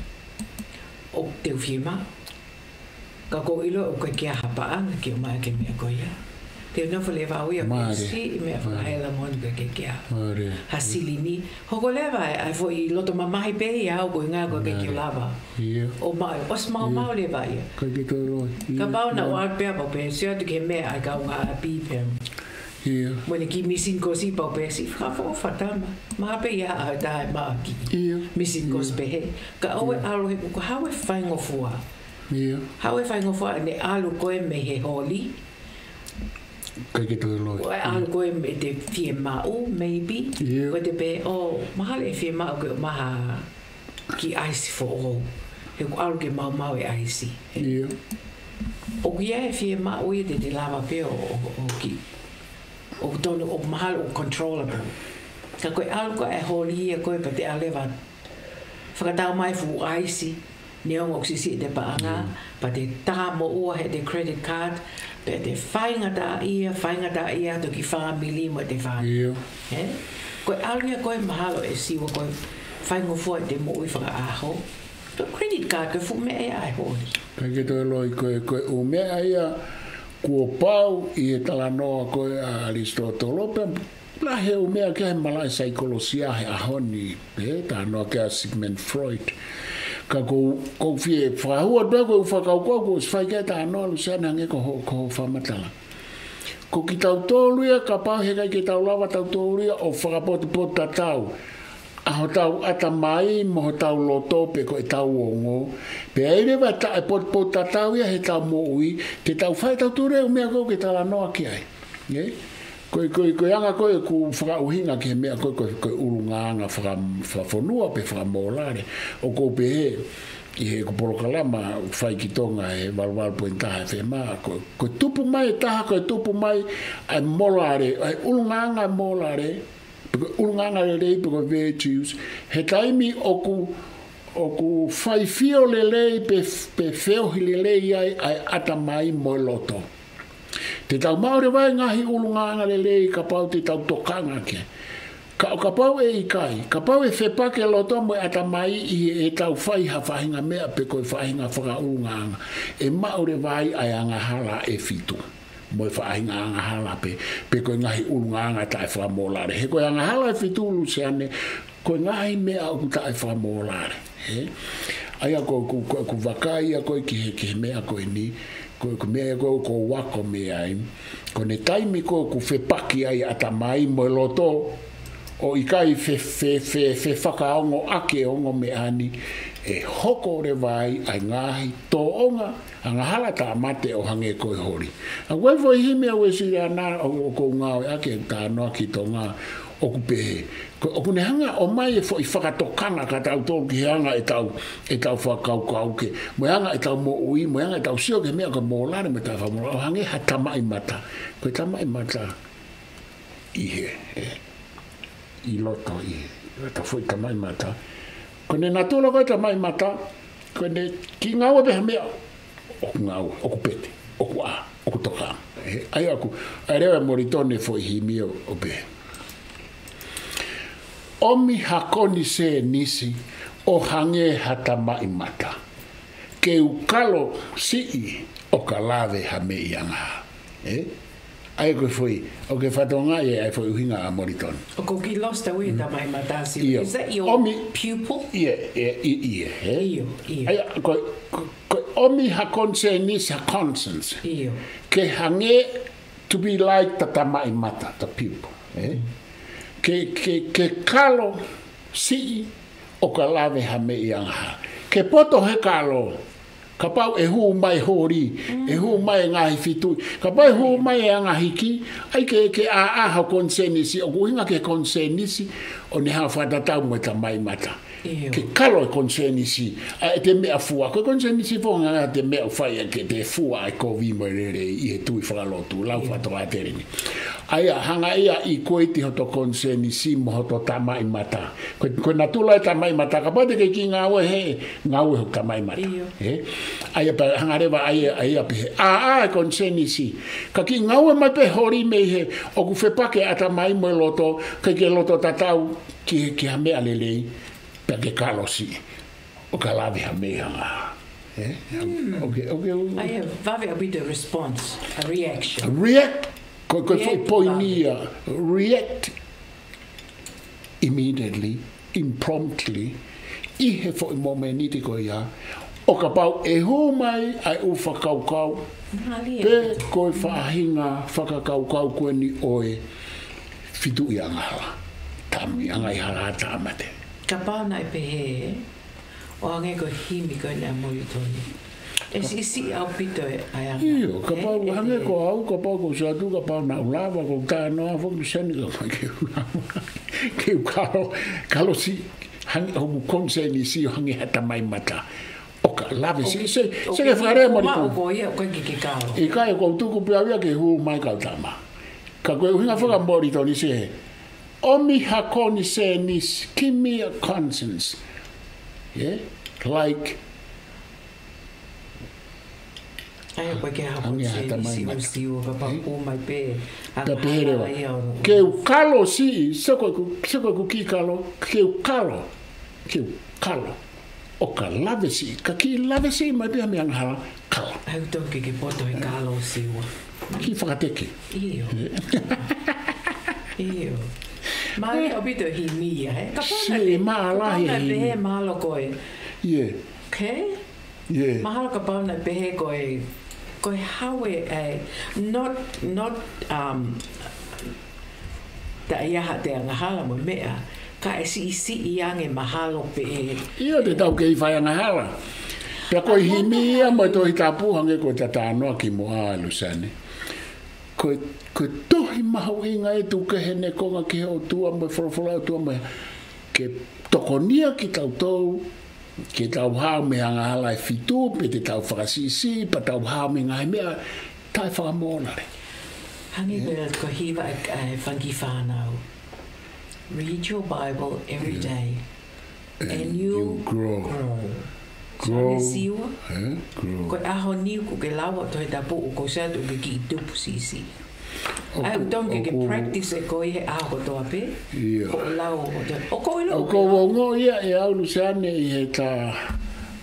ʻoku te u fiemaʻu. Ka ʻoku ou ʻilo ʻoku ʻikai ke ʻai ha paʻanga ke ʻomai ʻaki e meʻa ko ia. Te u nofo leva au ia ko e siʻi meʻa fakahela moʻoni ʻoku ʻikai ke ʻai. Mālie. Ha silini. Hoko leva ʻa e, ʻa e foʻi loto mamahi pē ia ʻoku ʻikai ke u lava. ʻIo. ʻO maʻu, ʻosi maumau leva ia. ʻIkai ke toe loi. ʻIo. Kapau naʻa ku ʻalu pē au pē, sio atu ki he meʻa ʻa e kaungāʻapi pē. Ia. Mo ʻene kiʻi mīsini kosi pau pē siʻi fakaʻofoʻofa tama. Mahalo pē ʻe ʻi ai ha taha ʻe maʻu ha kiʻi. Ia. Mīsini kosi pehē. Ka ʻoua ʻe ʻalu he ko e hā e faingofua. Ia. Hā e faingofua ʻene ʻalu ko ē mei he holi. ʻIkai ke toe loi. ʻOku ʻalu ko ē mei he fiemaʻu, maybe. Ia. Ko e te pehē, ʻo, mahalo ʻe fiemaʻu ke ʻomai ha kiʻi ʻaisi foʻou. He ʻoku ʻalu ke maumau e ʻaisi. Ia. ʻOku ʻi ai e fiemaʻu ia te te lava pē ʻo, ʻo, ʻo kiʻi. ʻOku tonu, ʻoku mahalo, ʻoku controllable. Ka ko e ʻalu ko ē holi ia ko ē pea te ʻalu leva fakatau mai fuʻu ʻaisi, neongo ʻoku siʻisiʻi ʻete paʻanga, pea te tā moʻua heʻete credit card, pea te faingataʻaʻia, faingataʻaʻia atu ki he fāmili mo ʻete fānau. Ia. Ē? Ko e ʻalu ia ko ē mahalo ʻe Siua ko e faingofua ʻete moʻui fakaʻaho. Ko e credit card ko e fuʻu meʻa ia ʻa e holi. ʻIkai ke toe loi ko e, ko e ʻū meʻa ia kuo pau ʻi he talanoa ko ē ʻa ʻAlisitōtolo pea lahi e ʻū meʻa ki he malaʻe saikolosia he ʻaho ni, ē, talanoa ki ai ʻa Sigmund Freud. Ka ʻoku ou, ʻoku ou fie fakahua atu ko e ʻū fakakaukau kuo ʻosi fai ki ai e talanoa Luseane hangē ko hoʻo, ko hoʻo fakamatala. Ko kitautolu ia kapau heʻikai ke tau lava tautolu ia ʻo fakapotupotutatau ʻa hotau ʻatamai mo hotau loto pe ko ʻetau ongo. Pea ʻi ai leva e taʻepotupotutatau ia heʻetau moʻui, te tau fai tautolu e ʻū meʻa ko ē ʻoku ke talanoa ki ai. Ē? Ko e, ko e, ko e anga ko ē ʻeku fakaʻuhinga ki he meʻa ko ē, ko e, ko e ʻulungaanga faka-, fakafonua pe fakamōlale. ʻOku ou pehē, ʻi heʻeku polokalama ʻoku fai ki Tonga he valuvalu poini taha FM, ko, ko e tupu mai e taha, ko e tupu mai ʻa e mōlale, ʻa e ʻulungaanga mōlale, pe ko e ʻulungaanga lelei, pe ko e virtues, he taimi ʻoku, ʻoku faifio lelei pe, pe feohi lelei ai ʻa e ʻatamai mo e loto. Te tau maʻu leva e ngaahi ʻulungaanga lelei kapau te tau tokanga ki ai. Ka ʻo kapau ʻe ʻikai, kapau ʻe fepaki e loto mo e ʻatamai ʻi heʻetau fai ha faʻahinga meʻa pe ko e faʻahinga fakaʻulungaanga, ʻe maʻu leva ai ʻa e angahala ʻe fitu. Mo e faʻahinga angahala pe, pe ko e ngaahi ʻulungaanga taʻefakamōlale. He ko e angahala ʻe fitu Luseane, ko e ngaahi meʻa ʻoku taʻefakamōlale. Ē? ʻA ia ko, ko, ko, ko e vakai ia ko ē ki he, ki he meʻa ko eni, ko, ko e meʻa ia ko ē ʻoku ou ako mei ai, ko ʻene taimi ko ē ʻoku fepaki ai ʻatamai mo e loto, ʻo ʻikai fe, fe, fe, fefakaongoʻaki e ongo meʻa ni, ʻe hoko leva ai ʻa e ngaahi tōʻonga angahala tāmate ʻo hangē ko e holi. ʻA ko e foʻi himi ʻa Uēsiliana ʻoku ou ngāueʻaki ʻeku talanoa ki Tonga ʻoku pehē. Ko, ʻoku ne hanga ʻo ʻomai e foʻi fakatokanga kia tautolu ki he anga ʻetau, ʻetau fakakaukau ke, mo e anga ʻetau moʻui, mo e anga ʻetau sio ki he meʻa ko e mōlale mo e taʻefakamōlale, ʻo hangē ha tamaʻi mata. Ko e tamaʻi mata ʻi he, ē, ʻi loto ʻi he, ʻi loto foʻi tamaʻi mata. Ko ʻene natula ko e tamaʻi mata, ko ʻene kiʻi ngāue pē ha meʻa, ʻoku ngāue, ʻoku pete, ʻoku ʻā, ʻoku toka. Ē, ʻa ia ʻoku, ʻa e lea ʻa Molitoni he foʻi himi ʻo, ʻo pehē. ʻOmi ha konisēnisi ʻo hangē ha tamaʻi mata. Ke u kalo siʻi ʻo ka lave ha meʻi angahala. Ē? ʻA ia ko e foʻi, ʻoku ke fakatokangaʻi ʻa e foʻi ʻuhinga ʻa Molitoni. ʻOku ou kiʻi lost au he tamaʻi mata Siua. ʻIo. Is that your ʻOmi, pupil? ʻIo, ʻio, ʻio, ē? ʻIo, ʻio. ʻA ia, ko, ko, ko e ʻomi ha konisēnisi, ha conscience. ʻIo. Ke hangē, to be like the tamaʻi mata, the pupil. Ē? Ke, ke, ke kalo siʻi ʻo ka lave ha meʻi angahala. Ke poto he kalo, kapau ʻe hū mai holi, ʻe hū mai e ngaahi fitui, kapau ʻe hū mai e anga hiki, ʻai ke, ke ʻā, ʻā ha konisēnisi, ʻoku ʻuhinga ki he konisēnisi, ʻo ne hanga fakatatau mo e tamaʻi mata. ʻIo. Ke kalo e konisēnisi, ʻa ʻete meʻafua, ko e konisēnisi foki ʻa ʻete meʻa ʻoku fai ʻaki ʻete fua ʻa e kovi mo e lelei ʻi he tui fakalotu, lau fakatokāteline. ʻA ia, hanga ia ʻo equate hoto konisēnisi mo hoto tamaʻi mata. Ko, ko e natula e tamaʻi mata, kapau te ke kiʻi ngāue he, ngāue hoku tamaʻi mata. ʻIo. Ē? ʻA ia pea hanga leva ʻa ia, ʻa ia pehē, ʻā, ʻā e konisēnisi. Ka kiʻi ngāue mai pē holi mei he, ʻoku fepaki e ʻatamai mo e loto, ʻikai ke loto tatau ki he, ki ha meʻa lelei, pea ke kalo siʻi ʻo ka lave ha meʻi angahala. Ē? ʻOku, ʻoku, ʻA ia, vave ʻaupito e response, a reaction. React, ko, ko e foʻi React poini vave. Ia, react immediately, impromptly, ʻi he foʻi momeniti ko ia, ʻO kapau ʻe hū mai ʻa e ʻū fakakaukau, pe ko e faʻahinga fakakaukau ko eni ʻo e fituʻi angahala. Tami, anga ʻi hala tāmate. Kapau naʻe pehē, ʻo hangē ko e himi ko eni ʻa Molitoni. ʻE siʻisiʻi ʻaupito e ʻai anga. ʻIo, kapau hangē ko au, kapau ko Satu, kapau naʻa ku lava, ko Tanoa, foki Sani, kapau ke u lava. Ke u kalo, kalo siʻi, hangē hoku konisēnisi ʻo hangē ha tamai mata. ʻO ka lave siʻi, se, se ke fare mo liku. Ko ia, ko e kiki kalo. ʻIkai, ko u tuku pē au ia ke hū mai kau tama. Ka ko e ʻuhinga faka Molitoni se he. ʻOmi ha konisēnisi, give me a conscience. Yeah? Like, ʻai ko e ke ha konisēnisi, tamai mata. Siu, ka pau mai pē. Ka pehē leva. Ke u kalo siʻi, se ko ku, se ko ku ki kalo, ke u kalo. Ke u kalo. ʻO ka lave siʻi, ka ki lave siʻi mai pē ha meʻa angahala, kalo. ʻAi u tau ke ke poto e kalo siua. Ki fakateke. ʻIo. ʻIo. Mālie ʻaupito himi ia, he? Kapau naʻe pehē mahalo ko e. ʻIo. Mahalo kapau naʻe pehē ko e, ko e haue, eh, not, not, um, taʻe ʻi ai ha te angahala mo e meʻa, ka ʻe siʻisiʻi ange mahalo pē. ʻIo, te tau kei fai angahala. Pea ko e himi ia mo e Tohi Tapu hangē ko e tatanoa ki muʻa Luseane. Ko e, ko e tohi mahuʻinga e tuku he ne konga ki he ʻOtua mo e folofola ʻOtua mo e ke tokonia kitautolu, ke tau hao mei he angahala ʻe fitu, pe te tau fakasiʻisiʻi, pe tau hao mei he ngaahi meʻa taʻe fakamōlale. Hangē ko e hiva ʻa e fanga kiʻi fānau. Read your Bible every day, and you grow. Grow. Ko e ʻaho ni ʻoku ke lau ʻa e Tohi Tapu ʻoku ke sio atu ʻoku ke kiʻi tupu siʻisiʻi. ʻAi u tau ke ke practice ʻe koe he ʻaho kotoa pē. ʻIo. Ko e lau ʻo te. ʻOku ou ʻilo. ʻOku ou ongoʻi ia ʻe au Luseane ʻi he ta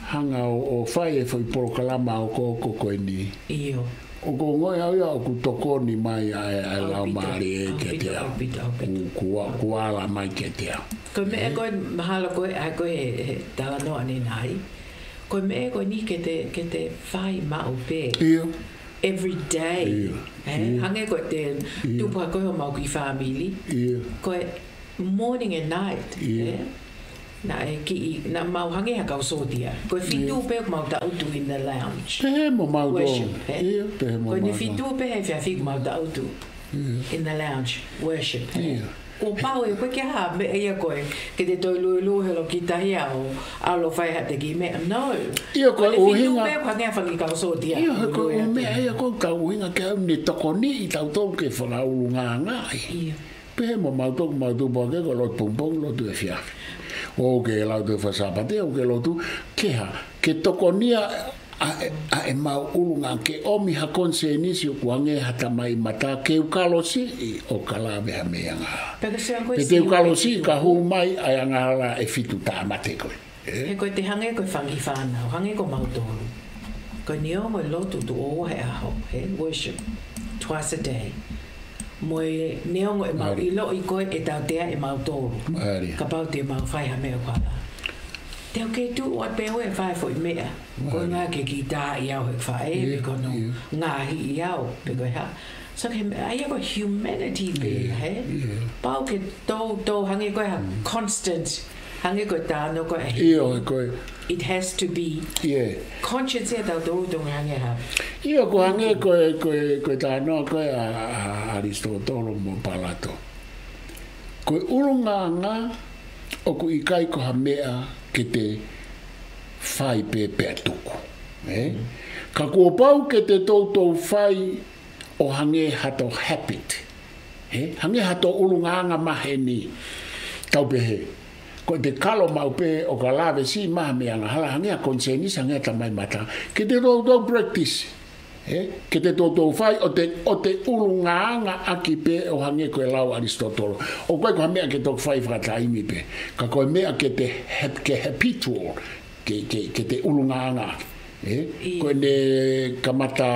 hanga ʻo, ʻo fai e foʻi polokalama ʻoku, ʻoku ko eni. ʻIo. ʻOku ou ongoʻi au ia ʻoku tokoni mai ʻa e, ʻa e laumālie kiate au. ʻAupito, ʻaupito. Ku, ku, ku ala mai kiate au. Ko e meʻa ko e mahalo ko e, ʻai ko e he, he talanoa ʻanenai. Ko e meʻa ko eni ke te, ke te fai maʻu pē. ʻIo. Every day. ʻIo. Hangē ko e te tupu hake ko e homau kiʻi fāmili. Ko e morning and night. Naʻe kiʻi, naʻa mau hangē ha kau sōtia. Ko e fitu pē ʻoku mau taʻutu in the lounge. Pehē mo mautolu. Worship, he? ʻIo, pehē mo mautolu. Ko e fitu pē he efiafi ʻoku mau taʻutu in the lounge. Worship, he? ʻIo. Kuo pau ʻe koe ke hā meʻa ia ko e, ke te toe luelue he loki tahi ʻo, ʻo ʻalu ʻo fai ha te kiʻi meʻa. No. ʻIo, ko e ʻuhinga. Ko e fitu pē ʻoku hangē ha fanga kiʻi kau sōtia. ʻIo, he ko e meʻa ia ko e ʻuhinga ke ne tokoniʻi tautolu ke fakaʻulungaanga ai. ʻIo. Pehē mo mautolu, mautolu pau ke ko e lotu pongipongi, lotu efiafi. ʻOku ke lau toe fai Sāpate, ʻoku ke lotu, ke hā, ke tokonia ʻa e, ʻa e mau ʻulungaanga ke ʻomi ha konisēnisi ʻoku hangē ha tamai mata ke u kalo siʻi ʻo ka lave ha meʻa angahala. Pe te u kalo siʻi ka hū mai ʻa e angahala ʻe fitu tāmate koe. He ko e te hangē ko e fanga kiʻi fānau, hangē ko mautolu. Ko e neongo e lotu tuʻo ua he ʻaho, he worship, twice a day. Mo e neongo ʻemau ʻiloʻi ko e tautea ʻe mautolu. Kapau te mau fai ha meʻa ʻoku hala. Te u ke tuʻu atu pē ʻo fai foʻi meʻa. Ko e ngā ke kiʻi tā ʻi au he faʻē, pe ko hono ngaahi ʻi au, pe ko e hā. So ke, ʻa ia ko e humanity pē, he? Pau ke tau, tau hangē ko e ha constant, hangē ko e tano ko e. ʻIo, ko e. It has to be conscious ia tautolu tau hangē ha. ʻIo, ko hangē ko e, ko e, ko e tano ko e ʻa, ʻa, ʻa ʻAlisitōtolo mo Palato. Ko e ʻulungaanga ʻoku ʻikai ko ha meʻa ke te fai pē pea tuku. Ka kuo pau ke te toutou fai ʻo hangē hato habit. Hangē hato ʻulungaanga maheni. Tau pehē. Ko e te kalo maʻu pē ʻo ka lave siʻi mai ha meʻa angahala hangē ha konisēnisi hangē ha tamai mata. Ke te toutou practice. Ke te toutou fai ʻo te, ʻo te ʻulungaanga ʻaki pē ʻo hangē ko e lau ʻa ʻAlisitōtolo. ʻOku ʻikai ko ha meʻa ke toki fai fakataimi pē. Ka ko e meʻa ke te hab-, ke habitual. Ke, ke, ke te ʻulungaanga ʻaki. Ko ʻene kamata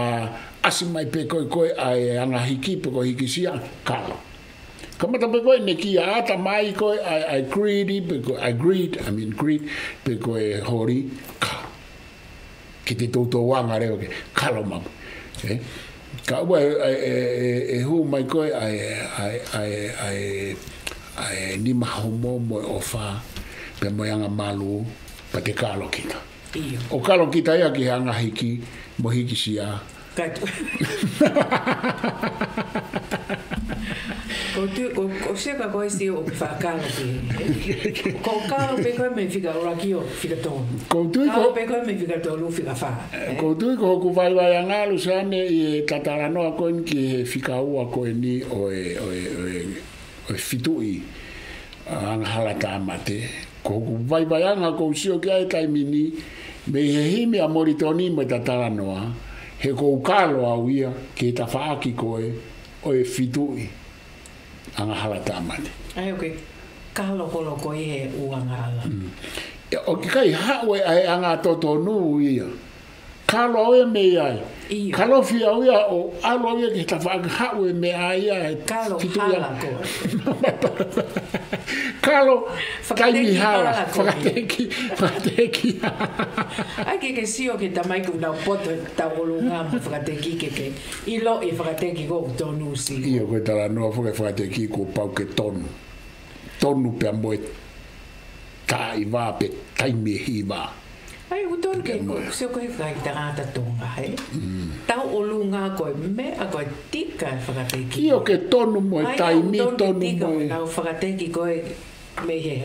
ʻasi mai pē ko e, ko e ʻa e anga hiki pe ko e hikisia, kalo. Kamata pē ko ʻene kia ʻata mai ko e ʻa e, ʻa e greedy pe ko e, ʻa e greed, I mean greed, pe ko e holi, kalo. Ke te toutou anga leva ke kalo maʻu. Eh? Ka ʻoua ʻe, ʻe, ʻe, ʻe, ʻe hū mai koe ʻa e, ʻa e, ʻa e, ʻa e, ʻa e nima homo mo e ʻofa, pea mo e anga malū, pea te kalo kita. ʻIo. ʻO kalo kita ia ki he anga hiki, mo hikisia. Ka tu. Ko tu, ko, ko se ka ko e sio ʻoku fakakalo ki he. Ko kalo pē koe mei he fika ʻuluaki ʻo fika tolu. Ko tu ko. Kalo pē koe mei he fika tolu, fika fā. Eh? Ko tu ko hoku vaivaiʻanga Luseane ʻi he talanoa ko eni ki he fika ua ko eni ʻo e, ʻo e, ʻo e, ʻo e fituʻi angahala tāmate. Ko hoku vaivaiʻanga ʻoku ou sio ki ai he taimi ni, mei he himi ʻa Molitoni mo e talanoa, he ʻoku ou kalo au ia ki he tafaʻaki ko ē ʻo e fituʻi angahala tāmate. ʻA ia ʻoku ke kalo holo koe he ʻū angahala. Mm. ʻE, ʻoku ʻikai haʻu ʻa e anga totonu ia. Kalo au ia mei ai. ʻIo. Kalo fia au ia ʻo ʻalu au ia ki he tafaʻaki haʻu e meʻa ia he fituʻi hala ko. Kalo taimi hala. Fakateki hala ko. Fakateki, fakateki. ʻAi ke ke sio ki he tamai ʻoku nau poto he tauʻolunga mo fakateki ke ke ʻilo e fakateki ko ʻoku tonu si. ʻIo, ko e talanoa foki e fakateki kuo pau ke tonu. Tonu pea mo e taʻi vā pe taimi e hiva. ʻAi, ʻoku tonu ke, pea mo e. Sio ko e kai tangata Tonga, he? Mm. Tauʻolunga ko e meʻa ko e tika e fakateki. ʻIo ke tonu mo e taimi, ʻoku tonu ke tika mo e. Nau fakateki ko e mei he.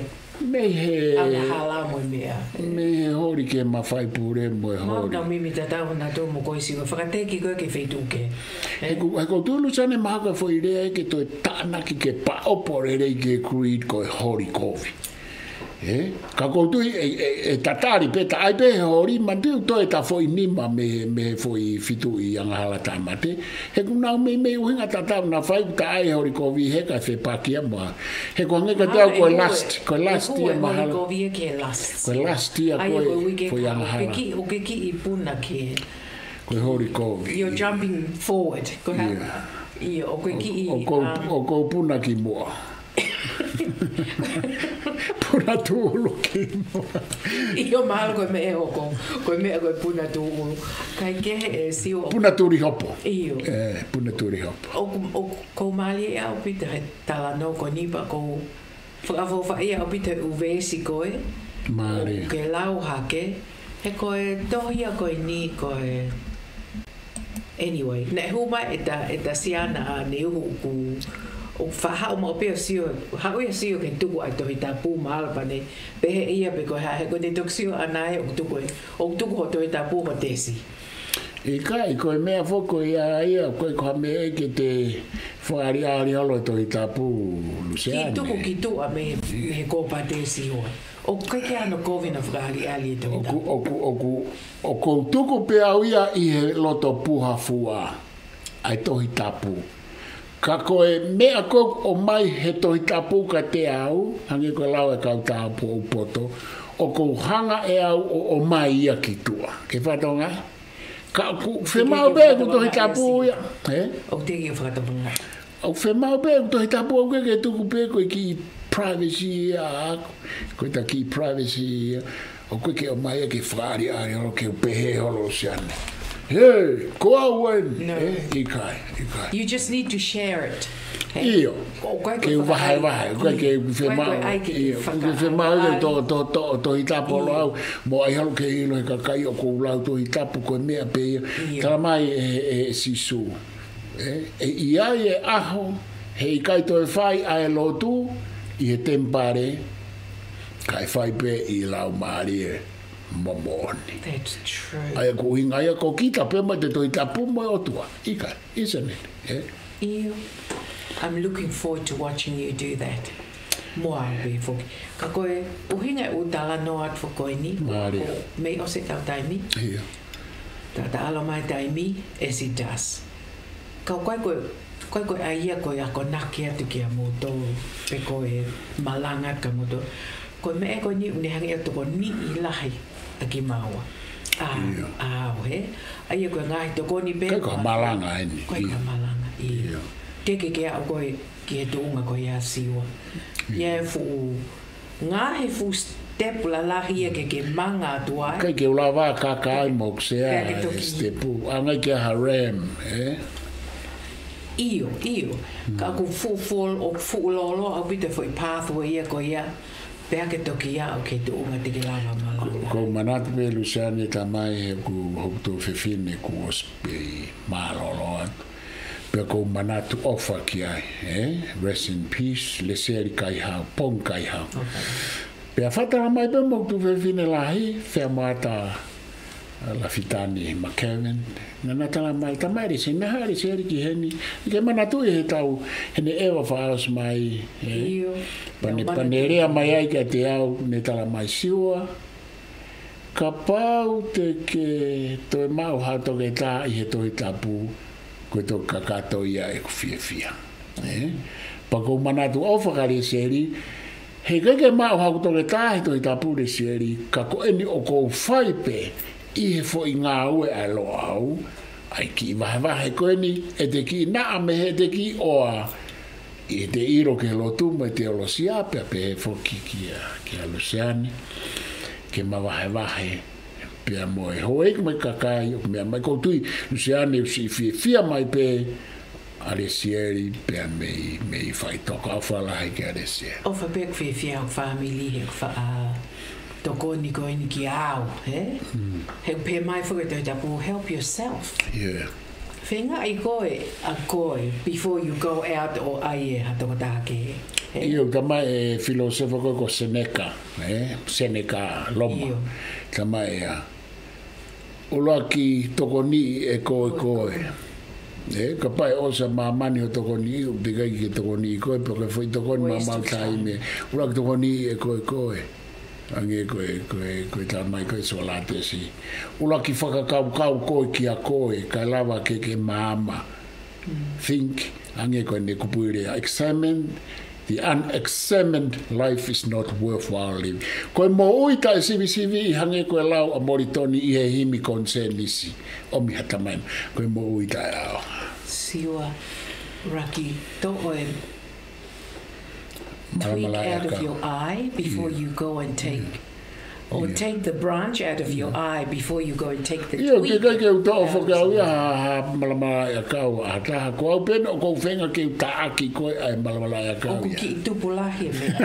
Mei he. Angahala mo e meʻa. Mei he holi ke mafai pule mo e holi. Mau nau mimi tatau na tō mo ko e sio fakateki ko e ke feituʻu ke. He ʻoku, he ʻoku ou tui Luseane mahalo ko e foʻi lea ke toe tānaki ke paʻopo lelei ke create ko e holi kovi. Eh? Ka ʻoku ou tui ʻe, ʻe, ʻe tatali pē, taʻai pē he holi, manatu ʻoku toe ta foʻi nima mei he, mei he foʻi fituʻi angahala tāmate. He ʻoku nau meimei ʻuhinga tatau na fai ʻoku taʻai holi kovi he ka fepaki a mua. He ʻoku hangē ka te au ko e last, ko e last ia mahalo. Ko e last ia ko e foʻi angahala. ʻOku ke kiʻi puna ke. Ko e holi kovi. You're jumping forward. Ko e ha-, ʻio, ʻoku ke kiʻi, ʻoku ou, um, ʻoku ou puna ki muʻa. Puna tūʻulu ki muʻa. ʻIo, mahalo ko e meʻa ʻoku, ko e meʻa ko e puna tūʻulu. Kai kehe e sio. Puna tuli hopo. ʻIo. Eh, puna tuli hopo. ʻOku, ʻoku, ʻoku mālie ʻaupito he talanoa ko eni pea ʻoku fakafetaʻi ʻaupito he ʻū veesi ko ē. Mālie. ʻOku ke lau hake. He ko e tohi ia ko eni ko e Anyway, naʻe hū mai ʻeta, ʻeta siana ʻa Neiuhu ʻoku, ʻoku faʻa haʻu maʻu pē ʻo sio, haʻu ia ʻo sio ke tuku ʻa e Tohi Tapu mahalo pē ne pehē ʻe ia pe ko e hā, he ko ʻene toki sio ʻana ē ʻoku tuku ē, ʻoku tuku ho Tohi Tapu ho tesi. ʻIkai, ko e meʻa foki ko ia ia, ko e ko ha meʻa ke te fakaʻaliʻali holo e Tohi Tapu, Luseane. Kiʻi tuku ki tuʻa mei, mei he kōpā tesi ʻo. ʻOku ʻikai ke ʻi ai hano kovi na fakaʻaliʻali e Tohi Tapu. ʻOku, ʻoku, ʻoku, ʻoku ou tuku pē au ia ʻi he loto puha fua, ʻa e Tohi Tapu. Ka ko e meʻa ko ē ʻoku ʻomai he Tohi Tapu kiate au, hangē ko e lau e kau tāupoʻou poto, ʻoku ou hanga ʻe au ʻo, ʻomai ia ki tuʻa. Ke fakatonga? Ka ʻoku fiemaʻu pē ʻeku Tohi Tapu ia. Eh? ʻOku teʻeki ke fakatokangaʻi. ʻOku fiemaʻu pē ʻeku Tohi Tapu ʻoku ke tuku pē ko e kiʻi privacy ia ʻaʻaku. Ko ʻeta kiʻi privacy ia. ʻOku ke ʻomai ia ke fakaʻaliʻali holo ke u pehē holo Luseane. He, ko au eni. No. Eh, ʻikai, ʻikai. You just need to share it. He? ʻIo. Ke u vahevahe, ʻoku ʻikai ke u fiemaʻu. ʻIo, ʻoku ke fiemaʻu ia to, to, to, Tohi Tapu ʻo lau. Mo ai holo ke ʻilo he kakai ʻoku ou lau Tohi Tapu ko e meʻa pē ia. ʻIo. Tala mai ʻe, ʻe Sīsū. ʻE, ʻe ʻi ai e ʻaho, he ʻikai toe fai ʻa e lotu ʻi he temipale, kae fai pē ʻi he Laumālie mo moʻoni. That's true. ʻA ia ko e ʻuhinga ia ko kita pē mo e Tohi Tapu mo e ʻOtua. ʻIkai, isn't it? Eh? ʻIo. I'm looking forward to watching you do that. Mo au pē foki. Ka ko e ʻuhinga e ʻū talanoa atu foki ko eni. Mālie. Ko e meʻa ʻosi ʻetau taimi. ʻIo. Taʻataʻalo mai taimi, as it does. Ka ʻoku ʻikai ko e, ʻikai ko e ʻai ia ko e akonaki atu kia moutolu, pe ko e malanga kia moutolu. Ko e meʻa ko eni ʻoku ne hangē ʻo tokoniʻi lahi ʻa kimaua. ʻA, ʻIo. ʻA au he. ʻA ia ko e ngaahi tokoni pē. ʻIkai ko ha malanga eni. ʻIkai ko ha malanga, ʻio. ʻIo. Ke ke ke aʻu ko ē ki he tuʻunga ko ia ʻa Siua. ʻIo. ʻI he fuʻu, ngaahi fuʻu s-, Tepu lalahi ia ke ke manga atu ai. Kai ke u lava kaka ai mo sea pea ke toki sitepu. Angai ke ha ram, eh? ʻIo, ʻio. Ka ʻoku fuʻu full, ʻoku fuʻu lōloa ʻaupito e foʻi pathway ia ko ia. Pea ke toki aʻu ki he tuʻunga te ke lava manga. Ko, ko u manatu pē Luseane Tamai he ʻoku hoku tuofefine kuo ʻosi pē mālōlō atu. Pea ko u manatu ʻofa ki ai, eh? Rest in peace, Lesieli Kaihau, Pongi Kaihau. Okay. Pea fakatalamai pē mo hoku tuofefine lahi, Feamoata Lafitani McKevin. Naʻa na talamai, Tamai Lesieli, naʻe haʻu ʻa Lesieli ki heni. Ke manatuʻi he tau, heʻene ʻeva fakaʻosi mai, eh? ʻIo. Pea ne, pea ne lea mai ai kiate au, ne talamai Siua. Kapau te ke toe maʻu haʻo toketā ʻi he Tohi Tapu, ko e toki kakato ia ʻeku fiefia. Eh? Pea ko u manatu ʻofa kia Lesieli, heʻikai ke maʻu haʻaku toketā he Tohi Tapu Lesieli, ka ko eni ʻoku ou fai pē ʻi he foʻi ngāue ʻa e Loʻau, ʻa e kiʻi vahevahe ko eni, ʻete kiʻi naʻa mei heʻete kiʻi ʻoa, ʻi heʻete ʻilo ki he lotu mo e teolosia, pea pehē foki kia, kia Luseane, ke ma vahevahe pea mo e houʻeiki mo e kakai ʻoku meʻa mai. Ko u tui, Luseane, ʻoku siʻi fiefia mai pē ʻa Lesieli pea mei, mei faʻitoka. ʻOfa lahi kia Lesieli. ʻOfa pē ʻeku fiefia hoku fāmili he ʻoku fa-, ʻa, tokoni ko eni kiate au, he? Mm. He ʻoku pehē mai foki ʻe he Tohi Tapu, help yourself. Yeah. Feingaʻi koe ʻa koe before you go out ʻo ʻai ʻe ha tokotaha kehe. He? ʻIo, talamai ʻe he filōsefa ko ē ko Seneca, eh? Seneca Loma. ʻIo. Talamai ʻe ia, ʻuluaki tokoniʻi ʻe koe koe. Eh, kapau ʻe ʻosi ʻa māmani hoʻo tokoniʻi, ʻoku teʻeki ai ke tokoniʻi koe, pe ko e foʻi tokoni maumau taimi. Waste of time. ʻUluaki tokoniʻi ʻe koe koe. Ange ko e, ko e, ko e talamai ko ē Sōlatesi. ʻUluaki fakakaukau koe kia koe, kae lava ke ke maama. Mm. Think, ange ko ʻene kupuʻi lea, examine, the unexamined life is not worthwhile living. Ko e moʻui taʻesivisiviʻi, hangē ko e lau ʻa Molitoni ʻi he himi Konisēnisi. ʻOmi ha tamai, ko e moʻui taʻeʻaonga. Siua, ʻuluaki toʻo e twig out of your eye before you go and take, or take the branch out of your eye before you go and take the twig out of your eye. ʻIo, ke kai ke u toʻo foki au ia ha, ha malamalaʻi ʻakau ʻa ha taha. Ko au pē naʻa ku feinga ke u taʻaki koe ʻa e malamalaʻi ʻakau ia. ʻOku kiʻi tupu lahi e meʻa.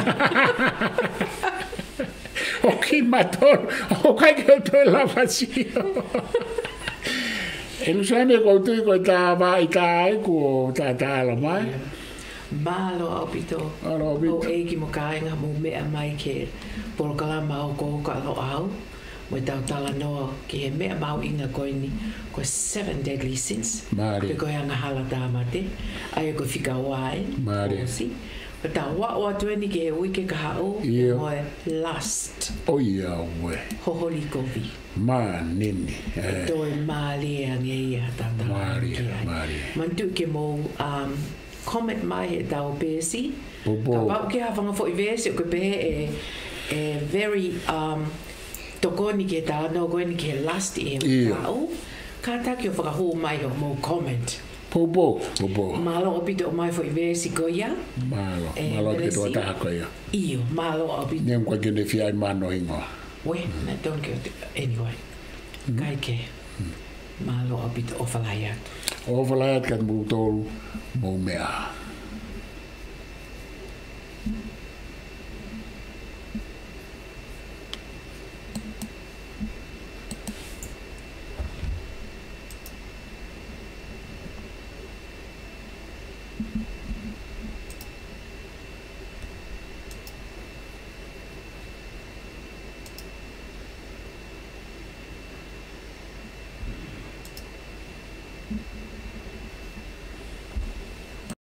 ʻOku kiʻi matolu, ʻoku ʻikai ke u toe lava sio. ʻE Luseane, ko u tui ko e tā vaʻi tā ʻeku ʻo tā tā ala mai. Mālō ʻaupito. Mālō ʻaupito. Houʻeiki mo kāinga mou meʻa mai ki he polokalama ʻo ko ka lo au. Mo e tau talanoa ki he meʻa mahuʻinga ko eni, ko e Seven Deadly Sins. Mālie. Pe ko e angahala tāmate, ʻa ia ko e fika ua eni. Mālie. Kuo ʻosi. Ko e tau aʻu atu eni ki he uike kahaʻu, ʻio, mo e lust. ʻOiauē. Hoholi kovi. Mānini, eh. Toe mālie ange ia ha tau talanoa ki ai. Mālie, mālie. Manatuʻi ke mou, um, comment mai he tau peesi. Poupou. Kapau ʻoku ʻi ai ha fanga foʻi veesi ʻoku pehē ʻe, ʻe very, um, tokoni ki he talanoa ko eni ki he lust ʻi he, ʻio, kahaʻu. Kātaki ʻo fakahū mai hoʻomou comment. Poupou, poupou. Mālō ʻaupito ʻomai foʻi veesi ko ia. Mālō, ʻe, mālō ʻaupito Melesi. Taha ko ia. ʻIo, mālō ʻaupito. Neongo ke ne fia ai mano hingoa. Uē, mm, naʻe tonu ke, anyway. Mm. Kae kehe. Mm. Mālō ʻaupito, ʻofa lahi atu. ʻOfa lahi atu kia moutolu, mou meʻa.